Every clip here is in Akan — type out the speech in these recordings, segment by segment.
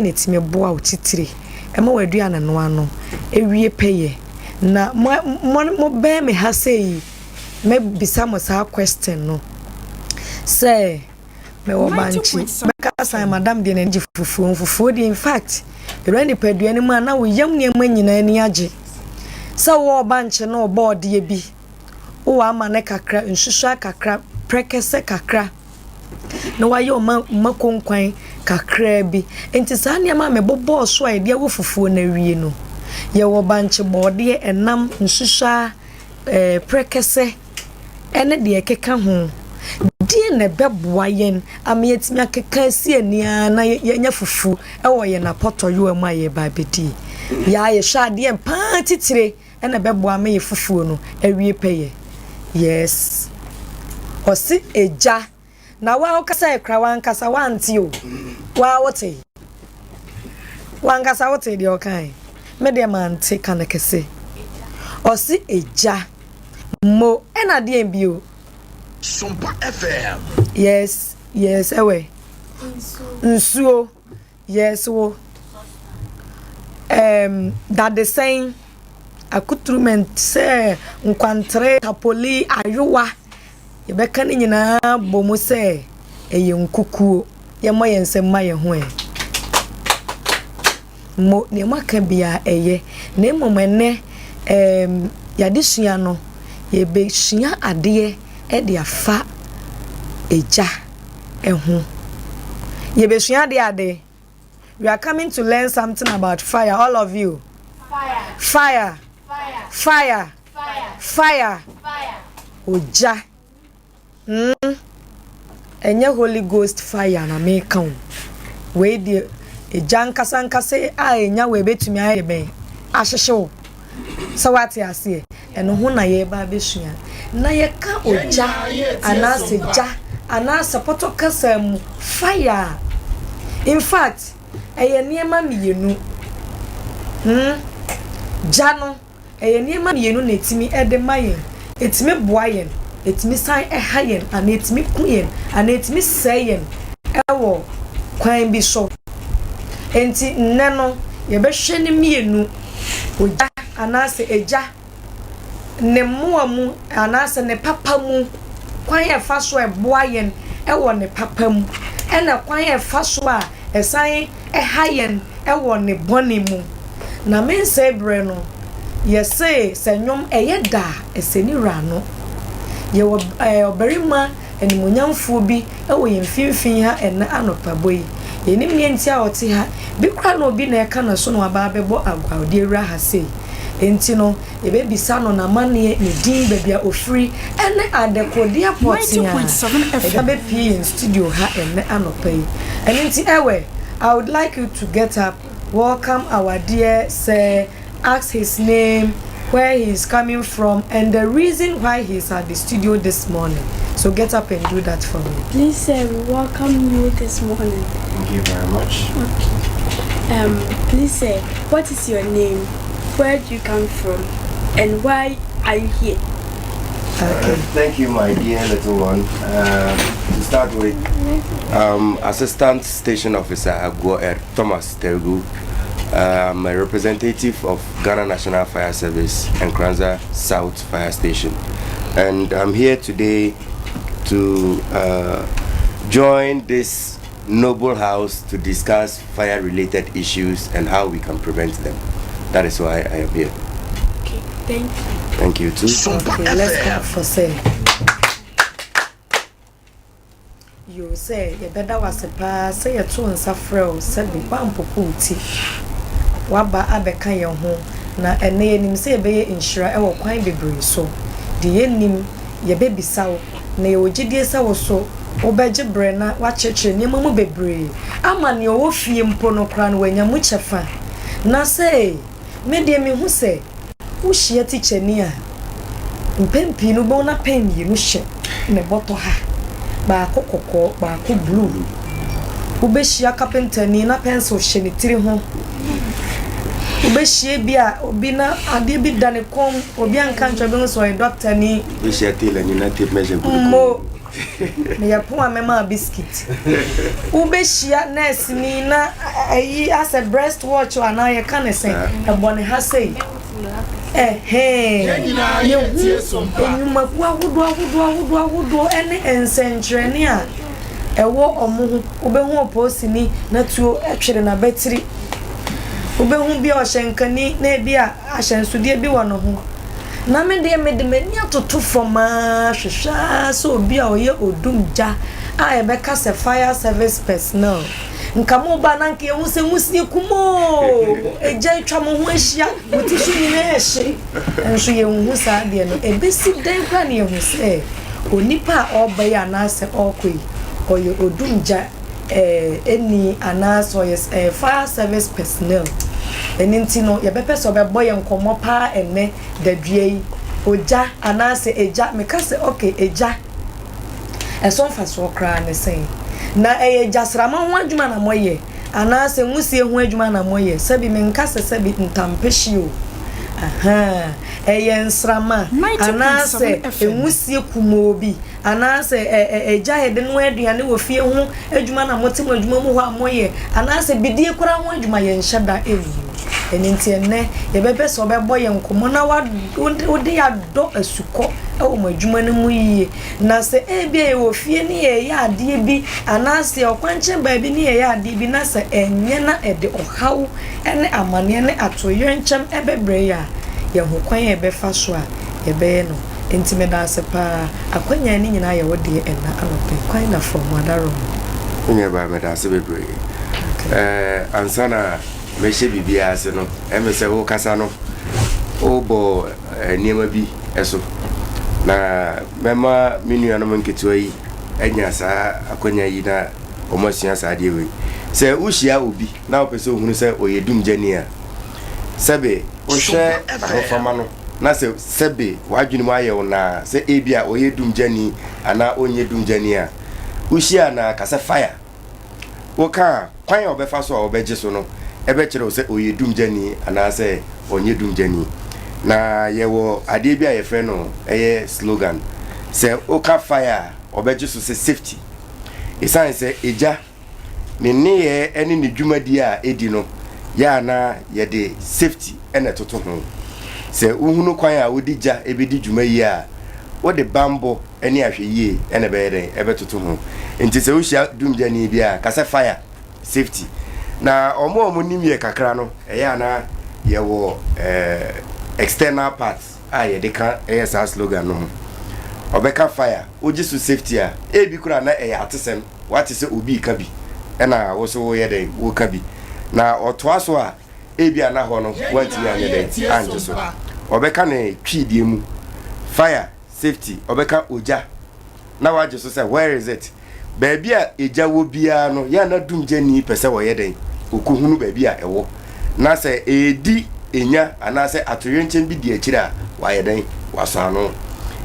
na ɛtumi boa wo titire ma w'aduane noa no wie pɛyɛ? Na mo mo mobɛn me ha sei yi, mɛbisa mo saa question no sɛ mewɔ bankye mɛka san madam deɛ n'ani gye fufuo ho. Fufuo deɛ infact ɛwura nipadua no mu a na wo yam nneɛma nyinaa ani agye. Sɛ wowɔ bankye na ɔbɔ ɔdeɛ bi, wowɔ ama ne kakra, nsusua kakra, prɛkɛsɛ kakra na wayɛ ɔma mako nkwan kakraa bi. Nti saa nneɛma a mebobɔɔ so a yɛde awɔ fufuo no awie no, yɛwɔ bankye bɔɔdeɛ, ɛnam, nsusua, ɛɛ prɛkɛsɛ ɛne deɛ ɛkeka ho. Deɛ na ɛbɛboa yɛn ama yɛatumi akeka asi ani ara na yɛanya fufuo ɛwɔ yɛn apɔtɔyowa mu a yɛreba abɛdi. Yɛa yɛhwɛ adeɛ paa titire ɛna ɛbɛboa ama yɛ fufuo no awie pɛyɛ. Yes. Ɔse egya. Na wa wokasa kora wankasa wante o. Wa wote. Wankasa wote deɛ ɔkae. Me deɛ mante ka no kɛse. Ɔse egya. Mo ɛna deɛ bio. Sompa FM. Yes, ɛwɛ. Nsuo. Yes, wo. Dadesɛn, accoutrement sɛ nkwantere, tapoli, ayowa. Yɛbɛka ne nyinaa bɔ mu sɛ ɛyɛ nkukuo. Yɛmmɔ yɛn nsam ma yɛn ho ɛ. Mo nea moaka biara ɛyɛ. Na mmom ɛnnɛ yɛadesua no, yɛbɛsua adeɛ de afa egya ho. Yɛbɛsua adeɛ ade. We are coming to learn something about fire, all of you. Fire. Fire. Fire. Fire. Fire. Fire. Ogya. Ɛnyɛ Holy Ghost fire na meka o. Wei deɛ egya nkasa nkasa a ɛnya wɔ ebetumi ayɛ bɛn ahyehye wo. Sɛ wate aseɛ, ɛno ho na yɛreba abɛsua. Na yɛka ogya anaasɛ gya anaasɛ pɔtɔ kasa mu fire a, in fact, ɛyɛ nneɛma mmienu. Gya no, ɛyɛ nneɛma mmienu na ɛtumi ɛde ma yɛn. Ɛtumi boa yɛn, ɛtumi san ɛha yɛn anaa ɛtumi ku yɛn anaa ɛtumi sɛe yɛn ɛwɔ kwan bi so. Nti nnɛ no, yɛbɛhwɛ ne mmienu. Ogya anaasɛ egya ne mmoa mu anaasɛ ne papa mu, kwan a ɛfa so a ɛboa yɛn ɛwɔ ne papa mu, ɛna kwan a ɛfa so a ɛsan ɛha yɛn ɛwɔ ne bɔne mu. Na me nsɛe berɛ no, yɛse sɛ nnwom ɛyɛ da a ɛsɛ ne wura no. Yɛwɔ ɔbarima animuonyamfoɔ bi ɛwɔ yɛn mfimfini ha ɛnnɛ anɔpabɔ yi. Yɛnim nea nti a ɔte ha. Bi koraa na obi na ɛka ne so na waba abɛbɔ agua a ɔde awura ha sei. Nti no, yɛbɛbisa no n'amanneɛ, ne din, baabi a ofiri, ɛne adekodeɛ pɔtee a 90.7 ɛde FM. abɛpie yɛn studio ha ɛnnɛ anɔpa yi. Ɛno nti ɛwɛ, I would like you to get up, welcome our dear sir, ask his name, where he is coming from, and the reason why he is at the studio this morning. So get up and do that for me. Please, sir, we welcome you this morning. Thank you very much. Okay. Please, sir, what is your name? Where do you come from? And why are you here? Okay. Thank you, my dear little one. To start with, Assistant Station Officer Agwo Er Thomas Tergu. I'm a representative of Ghana National Fire Service and Nkoranza South Fire Station. And I'm here today to join this noble house to discuss fire related issues and how we can prevent them. That is why I am here. Okay, thank you. Thank you too. Sompa Okay, let's clap FM. for sir. Yo sɛ yɛbɛda wo ase paa sɛ yɛto nsa frɛ wo sɛbi woampopo wo ti. Woaba abɛka yɛn ho na ɛnnɛ yɛnim sɛ yɛbɛyɛ nhyira ɛwɔ kwan bebree so. Deɛ yɛnnim yɛbɛbisa wo na yɛwɔ gyidie sɛ wo so wobɛgye berɛ na woakyerɛkyerɛ nneɛma mu bebree ama nea ɔwɔ fie mpo no koraa no wanya mu kyɛfa. Na sɛ me deɛ mehu sɛ wohyia tikyani a mpɛn pii no wobɛhu na pen mmienu hyɛ ne bɔtɔ ha baako kɔkɔɔ baako blue wobɛhyia kapentani na pencil hyɛ ne tiri ho wobɛhyia bi a obi na adeɛ bi da ne kɔn obi anka nkyerɛ bi ho sɛ ɔyɛ dɔktani Wobɛhyia tailor ni na tape measure gu ne kɔn mo mu. Meyɛ pon a mɛma wo biscuit. Wobɛhyia nɛɛseni na ayi asɛ breast watch anaa yɛka ne sɛn, ɛbɔ ne ha sei. Ɛhɛn, yɛhu nnwumakuo ahodoɔ ahodoɔ ahodoɔ ahodoɔ ne nsɛnkyerɛnne a ɛwɔ wɔn ho. Wobɛhu ɔpolisini na tuo twere n'abatiri. Wobɛhu bi a ɔhyɛ nkani na ebi a ahyɛnsodeɛ bi wɔ ne ho. Na me deɛ mede m'ani atoto fam ara hwehwɛ ara sɛ obi a ɔyɛ odumgya a yɛbɛka sɛ fire service personnel. Nka mo ba na nka yɛhu sɛ nwusie kum oo, egya atwa mo ho ahyia, mo ti so nyinaa ɛhye. Nso yɛnhu saa adeɛ no. Ɛbɛsi dɛn koraa na yɛahu sɛ onipa a ɔreba yi anaasɛ ɔrekɔ yi, ɔyɛ odumgya ni anaasɛ ɔyɛ fire service personnel. Ɛno nti no, yɛbɛpɛ sɛ ɔbɛbɔ yɛn nkɔmmɔ paa ɛnnɛ dadua yi. Ogya anaasɛ egya, meka sɛ okay, egya, ɛso mfasoɔ koraa ne sɛn? Na ɛyɛ gyasrama ho adwuma na moyɛ anaasɛ nwusie ho adwuma na moyɛ? Sɛbi menka sɛ sɛbi ntampehye o, ahaa, ɛyɛ nsrama anaasɛ nwusie kumoo bi Anaasɛ ɛ ɛ agya a yɛde noa aduane wɔ fie ho adwuma na mote mo adwuma mu hɔ a moyɛ, anaasɛ bidie koraa ho adwuma, yɛnhyɛ da nhu. Ɛno nti ɛnnɛ, yɛbɛpɛ sɛ wobɛbɔ yɛn nkɔmmɔ na wa wode wode yɛn adɔ asukɔ wɔ mo adwuma no mu yie. Na sɛ ebia yɛwɔ fie ne yɛreyɛ adeɛ bi, anaasɛ yɛwɔ kwankyɛn baabi ne yɛreyɛ adeɛ bi na sɛ ɛnyɛ na ɛde ɔhaw ne amaneɛ ne atoyerɛnkyɛm bɛbrɛ yɛn a, yɛahu kwan a yɛbɛfa so a yɛbɛyɛ no. Enti meda ase paa. Akwanya yi ne nyinaa yɛ wo deɛ ɛna anɔpa yi. Kwan da fam, Adarom. Me nua baa meda ase bebree. Eh, ansa na mɛhyɛ biribiara ase no, ɛmɛ sɛ wokasa no, wobɔ eh, nneɛma bi so. Na mɛma me nuanom nketewa yi anya saa akwanya yi na wɔn asua saa adeɛ wei. Sɛ wohyia obi na wopɛ sɛ ohunu sɛ ɔyɛ dumgyani a, sɛbe wohwɛ ahofama no na sɛ sɛbe w'adwene mu ayɛ wo naa sɛ ebia ɔyɛ dumgyani anaa ɔnyɛ dumgyani a, wohyia no a, ka sɛ fire. Woka a, kwan a ɔbɛfa so a ɔbɛgye so no bɛkyerɛ wo sɛ ɔyɛ dumgyani anaasɛ ɔnyɛ dumgyani. Na yɛwɔ adeɛ bi a yɛfrɛ no ɛyɛ slogan. Sɛ woka fire a, ɔbɛgye so sɛ safety. Ɛsiane sɛ egya Ne nneyɛɛ ne ne dwumadie a ɛdi no, yɛ a na yɛde safety na ɛtoto ho. Sɛ wohunu kwan a wode gya bɛdi dwuma yie a, wode banbɔ ne ahwɛyie na ɛbɛyɛ dɛn? Ɛbɛtoto ho. Nti sɛ wohyia dumgyani bi a, ka sɛ fire, safety. Na wɔn a wɔnim yɛ kakra no, ɛyɛ a na yɛwɔ external parts a yɛde ka ɛyɛ saa slogan no ho. Ɔbɛka fire, wogye so safety a, ebi koraa na ɛyɛ atesɛm. Woate sɛ obi reka bi, ɛna wo nso woreyɛ dɛn? Woreka bi. Na ɔtoa so a, ebia na hɔ no woantumi anyɛ dɛn? Angye so. Ɔbɛka no Twi deɛ mu, fire, safety, ɔbɛka ogya, na woagye so sɛ where is it? Baabi a egya wɔ biara no, yɛ a na dumgyani pɛ sɛ ɔyɛ dɛn? Ɔkɔhunu baabi a ɛwɔ. Na sɛ ɛredi nya anaasɛ atoyerɛnkyɛm bi di akyire a, wayɛ dɛn? Wasɔ ano.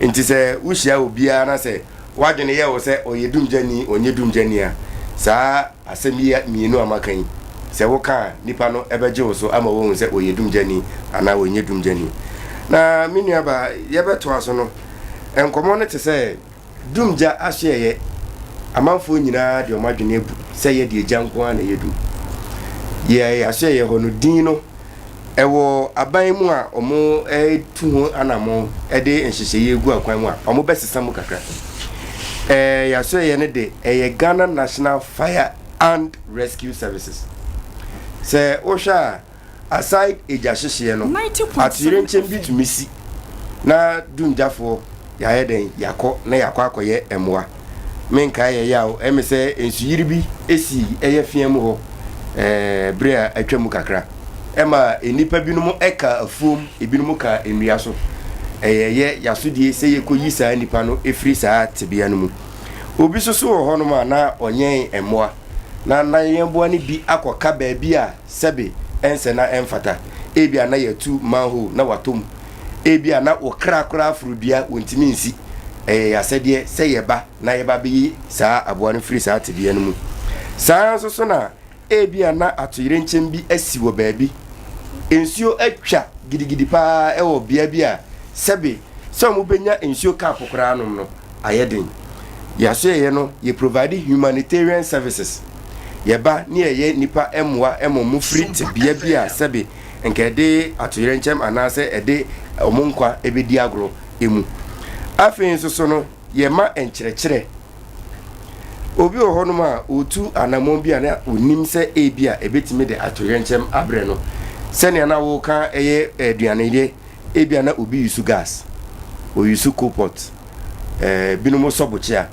Nti sɛ wohyia obiara na sɛ w'adwene yɛ wo sɛ ɔyɛ dumgyani, ɔnyɛ dumgyani a, saa asɛm yi mmienu a maka yi, sɛ woka a, nipa no bɛgye wo so ama woahu sɛ ɔyɛ dumgyani anaa ɔnyɛ dumgyani. Na me nuabaa, yɛbɛtoa so no, nkɔmmɔ no te sɛ dumgya ahyeɛyɛ. Amanfoɔ nyinaa de wɔn adwene abu sɛ yɛde gya nko ara na ɛyɛ dum. Yɛn ahyeɛyɛ hɔ no, din no, Ɛwɔ aban mu a wɔretu ho anammɔn de nhyehyɛeɛ regu akwan mu a, wɔbɛsesa mu kakra. Ɛɛ yɛasoɛyɛ no de, ɛyɛ Ghana National Fire and Rescue Services. Sɛ wohwɛ a, aside egya hyehyeɛ no, atoyerɛnkyɛm bi tumi si na dumgyafoɔ Yɛayɛ dɛn? Yɛakɔ na yɛakɔ akɔyɛ mmoa. Menkae yɛ yaw, ɛyɛ me sɛ nsuyiri bi sii ɛyɛ fea mu hɔ ɛɛ bere a atwa mu kakra. Ɛma nnipa binom kaa afuom, ebinom kaa nnua so. Ɛyɛ yɛ yasodie sɛ yɛkɔyi saa nnipa no firi saa tebea no mu. Obi nso so wɔ hɔnom a na ɔnyɛn mmoa, na na yɛn mmoa no bi akɔka baabi a sɛbe ɛnsɛ na ɛmfata. Ebia na yɛatu manhole na watɔ mu. Ebia na wo kra koraa foro dua, wontumi nsi. Ɛyɛ yɛn asɛdeɛ sɛ yɛba na yɛba bɛyi saa aboa no firi saa tebea no mu. Saa ara nso so na ebia na atoyerɛnkyɛm bi asi wɔ baabi. Nsuo atwa gidigidi pa ara wɔ bea bi a sɛbe sɛ wɔbɛnya nsuo cup koraa anom no ayɛ den. Yɛasoɛeɛ no, yɛ provide humanitarian services. Yɛba ne yɛyɛ nnipa mmoa ma wɔn firi tebea bi a sɛbe nka ɛde atoyerɛnkyɛm anaasɛ ɛde wɔn nkwa bɛdi agorɔ mu. Afei nso so no, yɛma nkyerɛkyerɛ. Obi wɔ hɔnom a ɔretu anammɔn bi a na ɔnim sɛ ebi a ɛbɛtumi de atoyerɛnkyɛm abrɛ no. Sɛnea na woka ɛyɛ aduane Ebia na obi use gas, o use coal pot, eh, binom sɔ bokyea.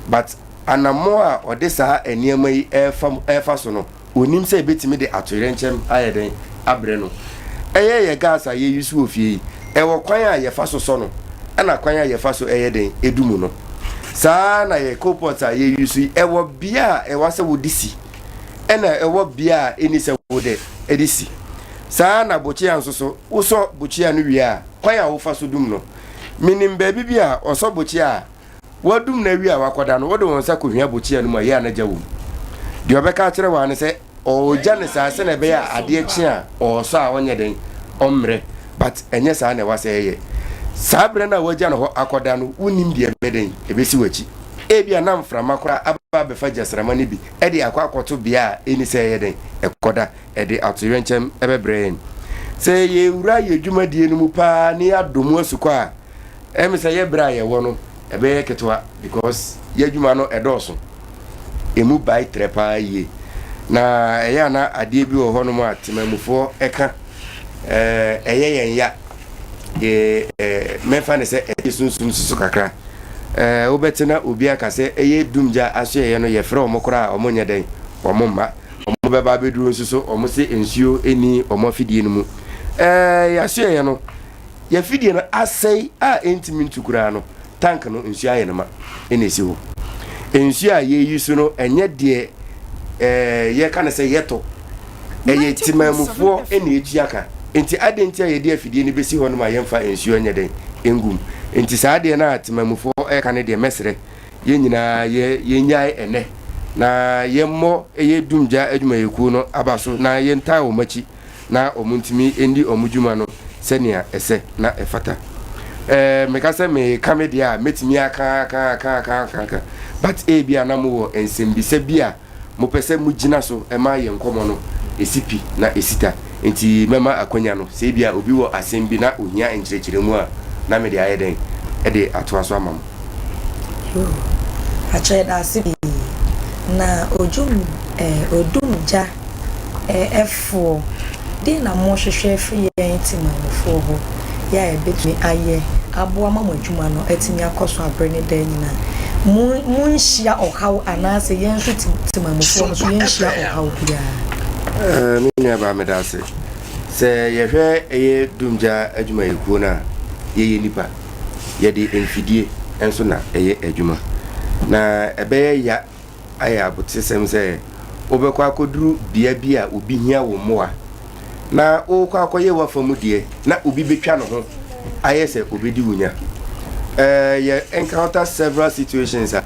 But anammɔn a ɔde saa nneɛma yi ɛrefa ɛrefa so no, onim sɛ ebetumi de atoyerɛnkyɛm ayɛ dɛn abrɛ no. Ɛyɛ yɛ gas a yɛ use wɔ fie yi, ɛwɔ kwan a yɛfa so sɔ no, ɛna kwan a yɛfa so ɛyɛ dɛn edu mu no. Saa na yɛ coal pot a yɛ use yi, ɛwɔ bea a ɛwɔ sɛ wode si, ɛna ɛwɔ bea a ɛni sɛ wode ɛde si. Saa ara na bokyea nso so, wosɔ bokyea no wie a, kwan a wofa so dum no. Minim baabi bi a wɔsɔ bokyea a, wɔadum no awie a wɔakɔda no, wode wo nsa kohwia bokyea no mu a, ɛyɛ a na gya wom. Deɛ ɔbɛka akyerɛ wo ara ne sɛ ɔregya no saa sɛnea ɛbɛyɛ a adeɛ kye a ɔresɔ a ɔnyɛ dɛn, ɔmmrɛ. But ɛnyɛ saa na ɛwɔ sɛ ɛyɛ. Saa berɛ no a woagya no hɔ akɔda no, wonnim deɛ ɛbɛyɛ dɛn, ɛbɛsi w'akyi. Ebia na mframa koraa aba abɛfa gyasramma no bi de akɔ akɔto bea a ɛnni sɛ ɛyɛ dɛn, ɛkɔda. ɛde atoyerɛnkyɛm bɛbrɛ yɛn. Sɛ yɛwura yɛn dwumadie no mu paa na yɛadɔ mu asukɔ a, ɛme sɛ yɛ berɛ a yɛwɔ no ɛbɛyɛ ketewa because yɛ adwuma no ɛdɔɔso. Ɛmu bae trɛ paa yie. Na ɛyɛ a na adeɛ bi wɔ hɔnom a temamufoɔ ɛka ɛyɛ yɛn ya. Mɛfa no sɛ ɛyɛ sunsum soso kakra. Wobɛte na obi aka sɛ ɛyɛ dumgya asoɛeɛ no yɛfrɛ wɔn koraa a wɔnyɛ dɛn, wɔn mma. Wɔn bɛba abɛduru nso so wɔn se nsuo nni wɔn afidie no mu. Ɛɛ yɛasoɛeɛ no, yɛafidie no asɛe a ɛntumi ntu koraa no, tank no nsuo ayɛ no ma ɛna ɛsi hɔ. Nsuo a yɛyi so no ɛnyɛ deɛ ɛɛ yɛka no sɛ yɛtɔ, ɛyɛ temanmufoɔ ɛna ɛtua ka. Nti adɛn nti a yɛde afidie no bɛsi hɔ nom a yɛmfa nsuo nyɛ dɛn ngu mu. Nti saa adeɛ no a temanmufoɔ ɛka no deɛ mɛsrɛ yɛn nyinaa yɛ yɛnnyae ɛnnɛ na yɛmmɔ ɛyɛ dumgya adwumayɛkuo no aba so na yɛntaa wɔn akyi na wɔn ntumi nni wɔn dwuma no sɛnea ɛsɛ na ɛfata. Ɛɛ meka sɛ meka me deɛ a mɛtumi aka aka aka aka aka aka but ebia na mowɔ nsɛmbisa bi a mopɛ sɛ mugyina so ma yɛn nkɔmmɔ no si pi na esi ta. Enti mɛma akwanya no, sɛ ebia obi wɔ asɛm bi na ohia nkyerɛkyerɛmu a, na mede ayɛ dɛn? De atoa so ama mo. Yoo, pakyɛ yɛda ase pii. Na odwum eh, odum gya eh, foɔ, deɛn na mohwehwɛ afiri yɛn temanmufoɔ hɔ yɛ a yɛbɛtumi ayɛ aboa ma mo adwuma no atumi akɔ so aberɛ ne daa nyinaa? Mo, monhyia ɔhaw anaasɛ yɛn nso temanmufoɔ no nso yɛnhyia ɔhaw biara? Me nuabaa meda ase. Sɛ yɛhwɛ ɛyɛ Dumgya adwumayɛkuo no a, yɛyɛ nnipa. Yɛde mfidie nso na ɛyɛ adwuma. Na ɛbɛyɛ ya ayɛ abotesɛm sɛ wobɛkɔ akɔduru bea bi a obi hia wo mmoa, na worekɔ akɔyɛ w'afa mu deɛ na obi bɛtwa ne ho ayɛ sɛ obɛdi wo nya. Eh, yɛ encounter several situations a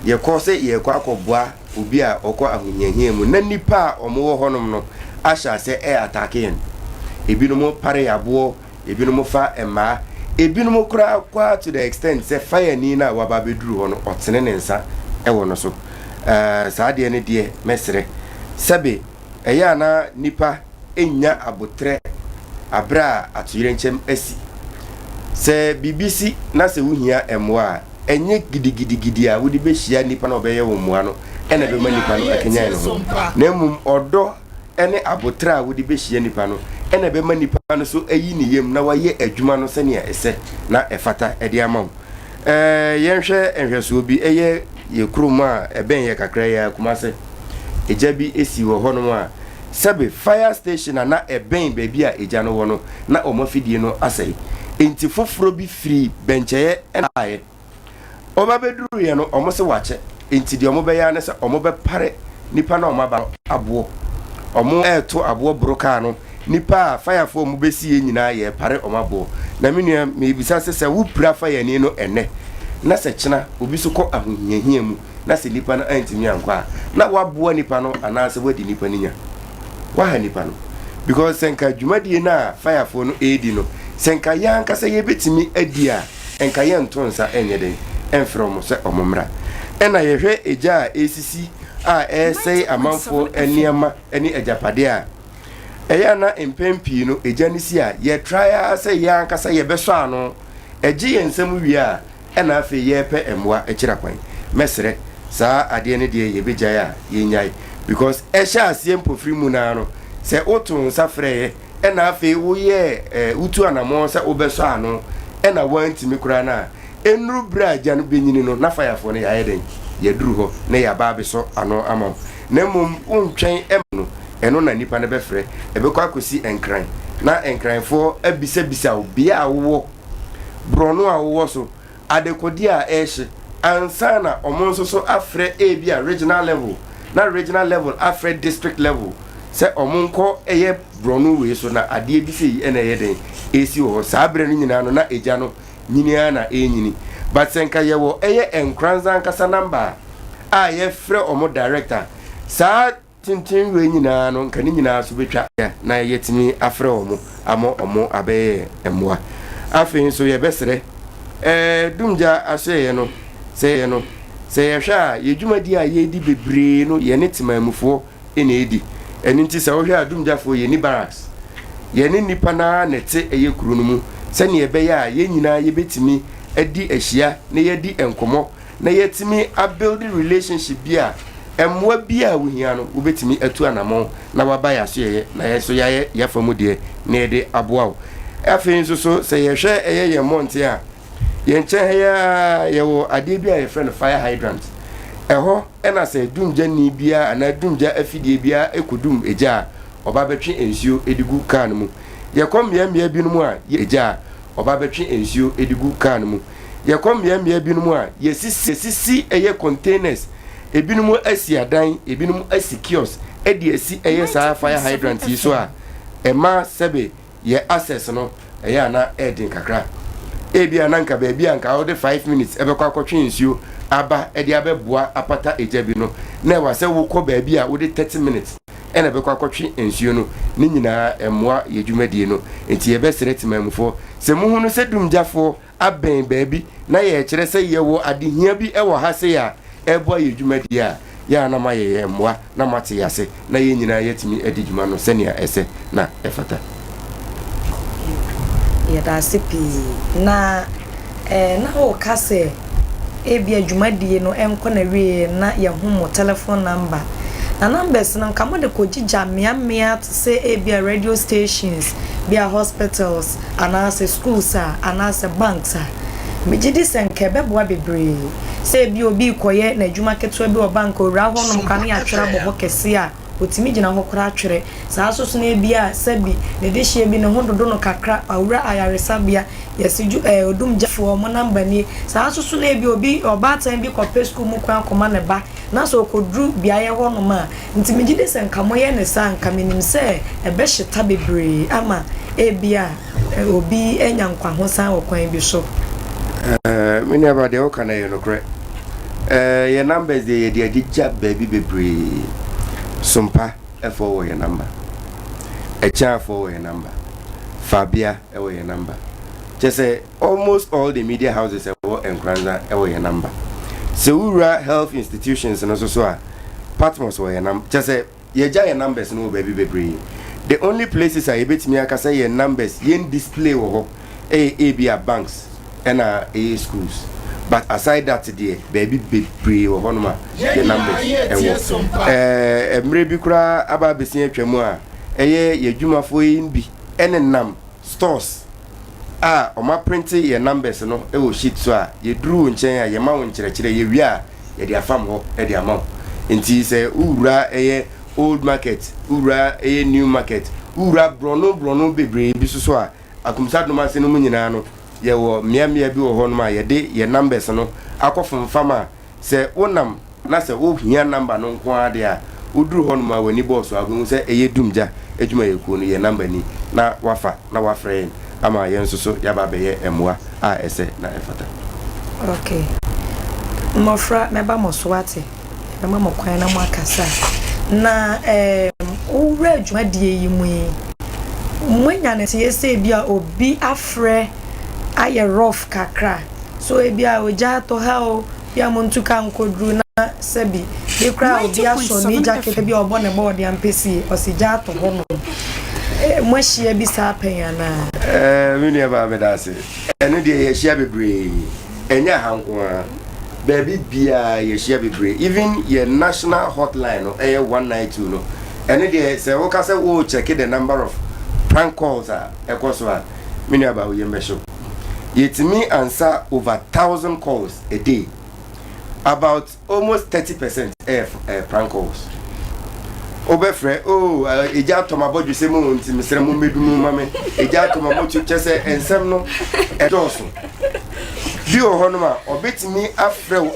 yɛkɔ sɛ yɛrekɔ akɔboa obi a ɔkɔ ahohiahia mu na nnipa a wɔwɔ hɔnom no ahyɛ aseɛ ɛ ataake yɛn. Ebinom pare aboɔ, Ebinom fa mmaa. Ebinom koraa kɔ ara to the extent sɛ fayani no a waba abɛduru hɔ no, ɔtene ne nsa wɔ no so. Ɛɛ, saa adeɛ no deɛ, mɛsrɛ. Sɛbe, ɛyɛ a na nnipa nnya aboterɛ aberɛ a atoyerɛnkyɛm asi. Sɛ biribi si na sɛ wohia mmoa a, ɛnyɛ gidigidigidi a wode bɛhyia nnipa no a wɔbɛyɛ wo mmoa no na ɛbɛma nnipa no akanyan ne ho, na mmom ɔdɔ ne aboterɛ a wode bɛhyia nipa no na ɛbɛma nipa no so ayi ne yam na wayɛ adwuma no sɛnea ɛsɛ na ɛfata de ama wo. Ɛɛ, yɛnhwɛ nhwɛsoɔ bi, ɛyɛ yɛ kurom a ɛbɛn yɛ kakra yi ara, Kumase. Egya bi si wɔ hɔnom a, sɛbe fire station a na ɛbɛn baabi a egya no wɔ no, na wɔn afidie no asɛe. Enti foforɔ bi firi bɛnkyɛeɛ na ɛbaeɛ. Wɔba bɛduruiɛ no, wɔn se wɔakyɛ, enti deɛ wɔbɛyɛ ara ne sɛ wɔbɛpare nnipa no a wɔaba no aboɔ. Wɔreto aboɔ boro kaa no, nnipa a fayafoɔ a wɔbɛsiiɛ nyinaa yɛrepare wɔn aboɔ. Na me nua, merebisa sɛ, sɛ wopira fayani no ɛnnɛ, na sɛ kyena obi nso kɔ ahohiahia mu, na sɛ nnipa no antumi ankɔ a, na woaboa nnipa no anaasɛ woadi nnipa no nya? Woaha nnipa no. Because sɛ nka dwumadie no a fayafoɔ no redi no, sɛ nka yɛn ankasa yɛbɛtumi adi a, nka yɛnto nsa nyɛ dɛn mfrɛ wɔn sɛ wɔmmra. Ɛna yɛhwɛ egya a ɛresisi a ɛresɛe amanfoɔ nneɛma ne agyapadeɛ a, ɛyɛ a na mpɛn pii no egya no si a, yɛtrae ara sɛ yɛn ankasa yɛbɛsɔ ano. Ɛgye yɛn nsam wie a, ɛna afei yɛrepɛ mmoa akyira kwan. Mɛsrɛ, saa adeɛ no deɛ yɛbɛgyae a, yɛnnyae. Because ɛhyɛ aseɛ mpofiri mu no ara no, sɛ wotoo nsa frɛeɛ, ɛna afei woyɛɛ eh, wotu anamɔn sɛ wobɛsɔ ano, ɛna woantumi koraa no a, ɛnnuru berɛ a gya no bɛnyini no, na fayafoɔ no yɛayɛ dɛn? Yɛaduru hɔ na yɛaba abɛsɔ ano ama wo. Na mmom wontwɛn mma no, ɛno na nnipa no bɛfrɛ. Ɛbɛkɔ akɔsi Nkran, na Nkranfoɔ abisabisa wo bea a wowɔ, borɔno a wowɔ so, adekodeɛ a ɛrehye, ansa na wɔn nso so afrɛ ebia regional level, na regional level afrɛ district level sɛ wɔn nkɔ ɛyɛ borɔno wei so na adeɛ bi sei ɛna ɛyɛ dɛn ɛresi wɔ hɔ. Saa berɛ no nyinaa no na egya no nyini ara na ɛrenyini. But sɛ nka yɛwɔ ɛyɛ Nkoranza ankasa number a a yɛfrɛ wɔn direct a, saa tenten wei nyinaa no nka ne nyinaa so bɛtwa na yɛatumi afrɛ wɔn ama wɔn abɛyɛ yɛn mmoa. Afei nso yɛbɛsrɛ eh, Dumgya asoɛeɛ no sɛ yɛ no sɛ yɛhwɛ a yɛ dwumadie a yɛredi bebree no yɛne temanmufoɔ na ɛredi. Ɛno nti sɛ wohwɛ a Dumgyafoɔ yɛnni barracks. Yɛne nnipa no ara na ɛte ɛyɛ kuro no mu sɛdeɛ ɛbɛyɛ a yɛn nyinaa yɛbɛtumi adi ahyia na yɛadi nkɔmmɔ na yɛatumi a build relationship bi a mmoa bi a wohia no wobɛtumi atu anamɔn na waba yɛn asoɛeɛ na yɛn nso yɛayɛ yɛafa mu deɛ na yɛde aboa wo. Afei nso so sɛ yɛhwɛ ɛyɛ yɛn mmɔnten a yɛn nkyɛn ha yi ara yɛwɔ adeɛ bi a yɛfrɛ no fire hydrant. Ɛhɔ ɛna sɛ dumgyani biara anaa dumgya afidie biara ɛkɔdum egya a ɔba bɛtwe nsuo de gu kaa no mu. Yɛkɔ mmeammea binom a egya a ɔba bɛtwe nsuo de gu kaa no mu. Yɛkɔ mmeammea binom a, yɛasisi yɛasisi ɛyɛ containers, ebinom asi adan, ebinom asi kiosk de asi ɛyɛ saa fire hydrant yi so a ɛma sɛbe yɛ access no ɛyɛ a na ɛyɛ den kakra. Ebia na nka baabi a nka wode 5 minutes ɛbɛkɔ akɔtwe nsuo aba de abɛboa apata egya bi no, na ɛwɔ sɛ wokɔ baabi a wode 30 minutes ɛna ɛbɛkɔ akɔtwe nsuo no. Ne nyinaa ɛmmoa yɛ dwumadie no. Nti yɛbɛsrɛ temanmufoɔ sɛ mohunu sɛ dumgyafoɔ abɛn baabi na yɛrekyerɛ sɛ yɛwɔ adehia bi wɔ ha sei a ɛreboa yɛn dwumadie a, yɛ a na moayɛ yɛn mmoa na moate yɛn ase na yɛn nyinaa yɛatumi adi dwuma no sɛnea ɛsɛ na ɛfata. Yɛda ase pii. Na eh, na woreka sɛ ebia dwumadie no nkɔ n'awieɛ na yɛahu mo telephone number. Na numbers no nka mode kɔgyigya mmeammea te sɛ ebia radio stations, bia hospitals, anaasɛ schools a, anaasɛ banks a, megye di sɛ nka ɛbɛboa bebree. Sɛ ebia obi rekɔyɛ n'adwuma ketewa bi wɔ bank a, owura hɔnom koraa na yɛatwerɛ abɔ hɔ kɛse a, ɔtumi gyina hɔ koraa twerɛ. Saa nso so na ebia sɛbi ne dehyeɛ bi ne ho dodo no kakra, wawura ayaresabea, yɛse dwu ɛɛ odumgyafoɔ, wɔn number nie. Saa nso so na ebia obi, ɔbaatan bi kɔpɛ sukuu mu kwan akɔma ne ba, na sɛ ɔkɔduru beaeɛ hɔnom a, Nti megye di sɛ nka moyɛ no saa a, nka menim sɛ ɛbɛhyeta bebree ama ebia obi anya nkwahosan wɔ kwan bi so. Eh, me nuabaa deɛ woka no ɛyɛ nokorɛ. Eh, yɛn numbers deɛ yɛde agyigya baabi bebree. Sompa ɛfoɔ wɔ yɛn number. Ɛkyanfoɔ wɔ yɛn number. Fabia ɛwɔ yɛn number. Kyɛ sɛ Almost all the media houses ɛwɔ Nkoranza ɛwɔ yɛn number. Sɛ wowura health institutions no nso so a, Patmos wɔ yɛn number. Kyɛ sɛ yɛgya yɛn numbers no wɔ baabi bebree. The only places a yɛbɛtumi aka sɛ yɛn numbers yɛn display wɔ hɔ ɛyɛ ebia banks ɛna ɛyɛ schools. But aside that deɛ baabi bebree wɔ hɔnom a yɛn numbers ɛwɔ. Ɛɛ mmerɛ bi koraa aba abɛsi atwa mu a ɛyɛ yɛn adwumafoɔ yi bi ɛnenam stores a wɔaprinte yɛn numbers no wɔ sheet so a, yɛduru wo nkyɛn a, yɛma wo nkyerɛkyerɛ, yɛwie a, yɛde afam hɔ de ama wo. Nti sɛ wowura ɛyɛ old market, wowura ɛyɛ new market, wowura borɔno borɔno bebree bi so so a, Akumsa Domase no mu nyinaa no, yɛwɔ mmeammea bi wɔ hɔnom a yɛde yɛn numbers no akɔfomfam a, Sɛ wonam na sɛ wohia number no nko ara deɛ a, woduru hɔnom a w'ani bɔɔ so a, wobɛhu sɛ ɛyɛ Dumgya adwumayɛkuo no, yɛn number ni, na woafa na woafrɛ yɛn ama yɛn nso so yɛaba abɛyɛ mmoa a ɛsɛ na ɛfata. Ok. Mmɔfra, mɛba mo so wate. Mɛma mo kwan na moakasa. Na ɛɛm, wowura dwumadie yi mu yi, moanya no nteɛ sɛ ebi a obi afrɛ ayɛ rough kakra? So ebi a ogya atɔ ha o. Bi a montu kaa nkɔduru na sɛbi bi koraa obi asɔ ne gya kete bi a ɔbɔ ne bɔɔde ampesie ɔsi gya atɔ hɔ nom. Eh, moahyia bi saa pɛn anaa? Eh, me nua baa meda ase. Ɛno deɛ yɛahyia bebree. Ɛnyɛ ha nko ara. Baabi biara yɛahyia bebree. Even yɛ national hotline no ɛyɛ 192 no. Ɛno deɛ sɛ woka sɛ wo check the number of prank calls a ɛkɔ so a, me nua baa wo yam bɛhyew. Yɛtumi ansa over 1,000 calls a day. About almost 30% ɛyɛ ɛyɛ prank calls. Wobɛfrɛ, oh, egya atɔ m'abɔdwesɛ mu nti mesrɛ mo mmɛdu mu ma me. Egya atɔ m'abɔtwe kyɛ sɛ nsɛm no ɛdɔɔso. Bi wɔ hɔnom a ɔbɛtumi afrɛ wo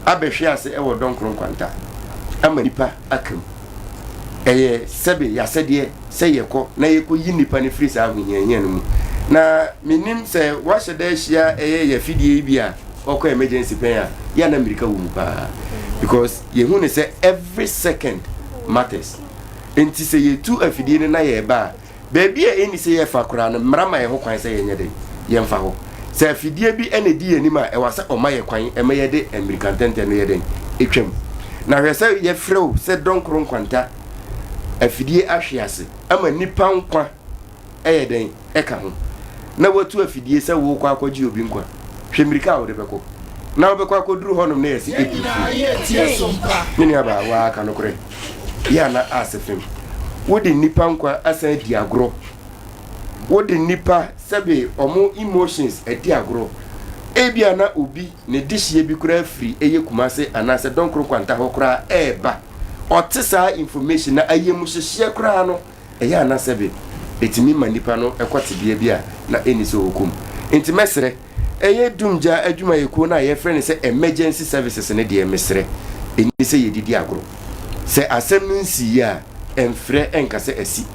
abɛhwe ase ɛwɔ dɔnkoro nkwanta ama nipa aka mu. Ɛyɛ sɛbe yasɛdeɛ sɛ yɛkɔ na yɛkɔyi nnipa no firi saa ahohiahia no mu. Na mennim sɛ woahyɛ da ahyia ɛyɛ yɛ afidie yi bi a ɔkɔ emergency pɛn a, yɛ a na mmirika wɔ mu paa because yɛhu ne sɛ every second matters. Nti sɛ yɛtu afidie no na yɛreba a, baabi a ɛnni sɛ yɛfa koraa no, mmara ma yɛn ho kwan sɛ yɛnyɛ dɛn? Yɛmfa hɔ. Sɛ afidie bi na ɛdi yɛn anim a, ɛwɔ sɛ ɔma yɛ kwan ma yɛde mmirika ntɛntɛn no yɛ dɛn? Ɛtwam. Na hwɛ sɛ yɛfrɛ wo sɛ dɔnkoro nkwanta afidie ahwe ase ama nnipa nkwa yɛ dɛn ɛka ho na watu afidie sɛ worekɔ akɔgye obi nkwa. Hwɛ mmirika a wode bɛkɔ na wobɛkɔ akɔduru hɔnom na yɛse ɛdi fie. Me nuabaa, waa ka nokorɛ. Yɛ ana ase fem. Wode nnipa nkwa asan adi agorɔ. Wode nnipa sɛbe ɔmo emotions adi agorɔ. Ebia na obi ne dehyeɛ bi koraa firi ɛyɛ Kumase anaasɛ Dɔnkoro Kwanta hɔ koraa ɛɛba. Ɔte saa information na ayamuhyehyeɛ koraa no ɛyɛ a na sɛbe ɛtumi ma nipa no kɔ tebea bi a na ɛnni sɛ ɔkɔ mu. Nti mɛsrɛ, ɛyɛ dumgya adwumayɛkuo no a yɛfrɛ no sɛ emergency services no deɛ mesrɛ, ɛnni sɛ yɛde di agorɔ. Sɛ asɛm no nsiiɛ a, ɛmfrɛ ɛnka sɛ asi.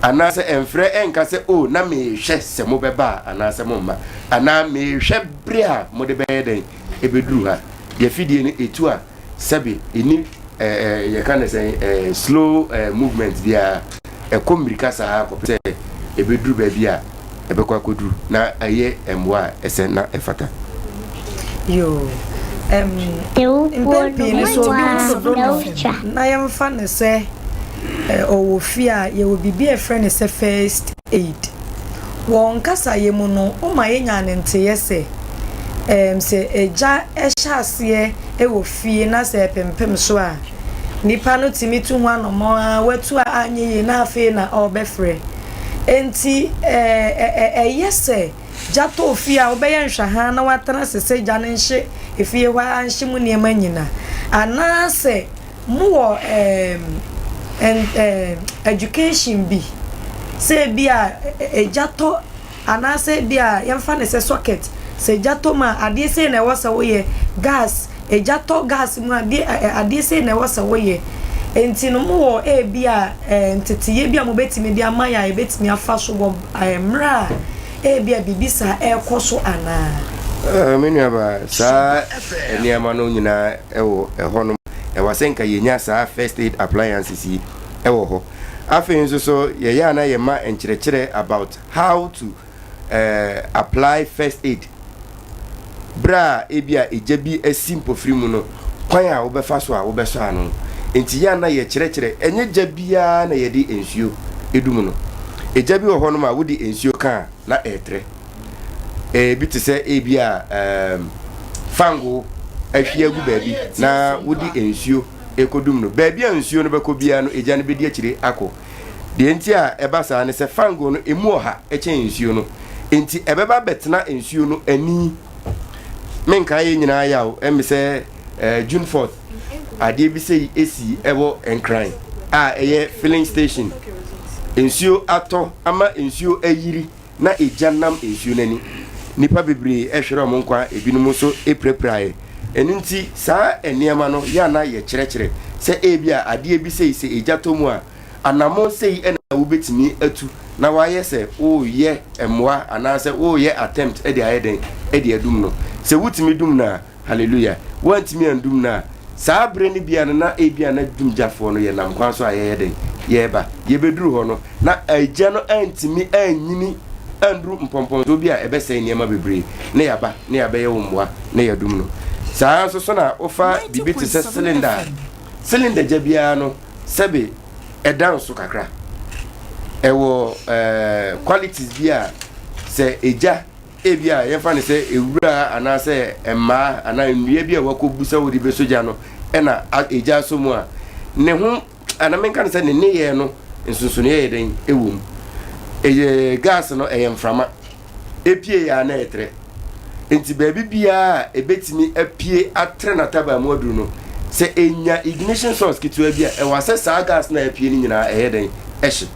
Anaasɛ ɛmfrɛ ɛnka sɛ oh na merehwɛ sɛ mobɛba a anaasɛ momma. Anaa merehwɛ berɛ a mode bɛyɛ dɛn ɛbɛduru ha. Deɛ fidie no ɛtu a, sɛbe ɛni ɛɛ yɛka ne sɛn ɛɛ slow ɛɛ movement biara, ɛkɔ mmirika saa kɔpem sɛ ɛbɛduru baabi a ɛbɛkɔ akɔduru na ayɛ mmoa a ɛsɛ na ɛfata. Yoo, ɛm, mpɛn pii no sɛ obi ho dodo no na yɛmfa no sɛ ɔwɔ fie a, yɛwɔ biribi a yɛfrɛ no sɛ first aid. Wɔ nkasayɛ mu no, woma yɛnya ne nteeɛ sɛ, ɛɛm, sɛ egya hyɛ aseɛ wɔ fie na sɛ ɛpempem so a, nipa no tumi tu ho anɔmɔn ara, watu a anyɛ yie na afei na ɔrebɛfrɛ. Enti ɛɛ ɛyɛ sɛ gya tɔ ofie a wobɛyɛ nhwɛhaa na woatena ase sɛ gya no nhye efie hɔ ara nhye mu nneɛma nyina. Anaasɛ mowɔ ɛɛm ɛɛ education bi sɛ ebi a egya tɔ Anaasɛ ebia yɛmfa no sɛ socket, sɛ gya tɔ mu a, adeɛ sei na ɛwɔ sɛ woyɛ, gas, egya tɔ gas mu a, adeɛ ɛ adeɛ sei na ɛwɔ sɛ woyɛ. Enti no mowɔ ebia ɛ nteteyɛ bi a mobɛtumi de ama yɛn a yɛbɛtumi afa so wɔ ɛ mmerɛ a ebia biribi saa ɛrekɔ so anaa? Eh, me nuabaa, saa nneɛma no nyinaa wɔ ɛhɔnom. Ɛwɔ sɛ nka yɛnya saa first aid appliances yi wɔ hɔ. Afei nso so yɛyɛ a na yɛma nkyerɛkyerɛ about how to eh, apply first aid. Berɛ a ebi a egya bi asi mpofiri mu no, kwan a wobɛfa so a wobɛsɔ ano. Nti yɛ a na yɛkyerɛkyerɛ, ɛnyɛ gya biara na yɛde nsuo dum no. Egya bi wɔ hɔnom a wode nsuo ka a na ɛretrɛ. Ebi te sɛ ebi a um, fango ahwie agu baabi na wode nsuo rekɔdum no. Baabi a nsuo no bɛkɔ biara no, egya no bɛdi akyire akɔ. Deɛ nti a ɛba saa ne sɛ fango no emu ɔha kyɛn nsuo no, enti ɛbɛba abɛtena nsuo no ani. Menkae yɛn nyinaa yaw, ɛme sɛ eh, June 4th, adeɛ bi sei esi ɛwɔ Nkran a ɛyɛ filling station. Nsuo atɔ ama nsuo ayiri na egya nam nsuo no ani. Nnipa bebree hwere wɔn nkwa, ebinom nso pirapiraeɛ. Ɛno nti saa nneɛma no yɛ a na yɛkyerɛkyerɛ sɛ ebia adeɛ bi sei sɛ egya tɔ mu a, anammɔn sei na wobɛtumi atu na woayɛ sɛ woreyɛ mmoa anaasɛ woreyɛ attempt de ayɛ dɛn de adum no. Sɛ wotumi dum no a, Hallelujah. Woantumi andum no a, saa berɛ no bia no na ebia na dumgyafoɔ no yɛnam kwan so a yɛyɛ dɛn? Yɛreba. Yɛbɛduru hɔ no, na egya no antumi anyini anduru mpɔmpɔnsoɔ bi a ɛbɛsɛe nneɛma bebree, na yɛaba na yɛabɛyɛ wo mmoa na yɛadum no. Saa ara nso so na wofa biribi te sɛ cylinder a, cylinder gya biara no sɛbe ɛda nso kakra. Ɛwɔ ɛɛ qualities bi a sɛ egya ebi a yɛmfa no sɛ ewura anaasɛ mmaa anaa nnua bi a wakɔbu sɛ wode bɛsɔ gya no ɛna egya asɔ mu a ne ho anaa menka no sɛ ne nneyɛɛ no nsonsonoeɛ yɛ dɛn ɛwɔ mu. Ɛyɛ gas no ɛyɛ mframa epie yɛ a na ɛtrɛ nti baabi biara a ɛbɛtumi apue atrɛ n'ataban mu aduru no sɛ ɛnya ignition source ketewa bi a ɛwɔ sɛ saa gas no a apue no nyinaa ɛyɛ dɛn ɛhye.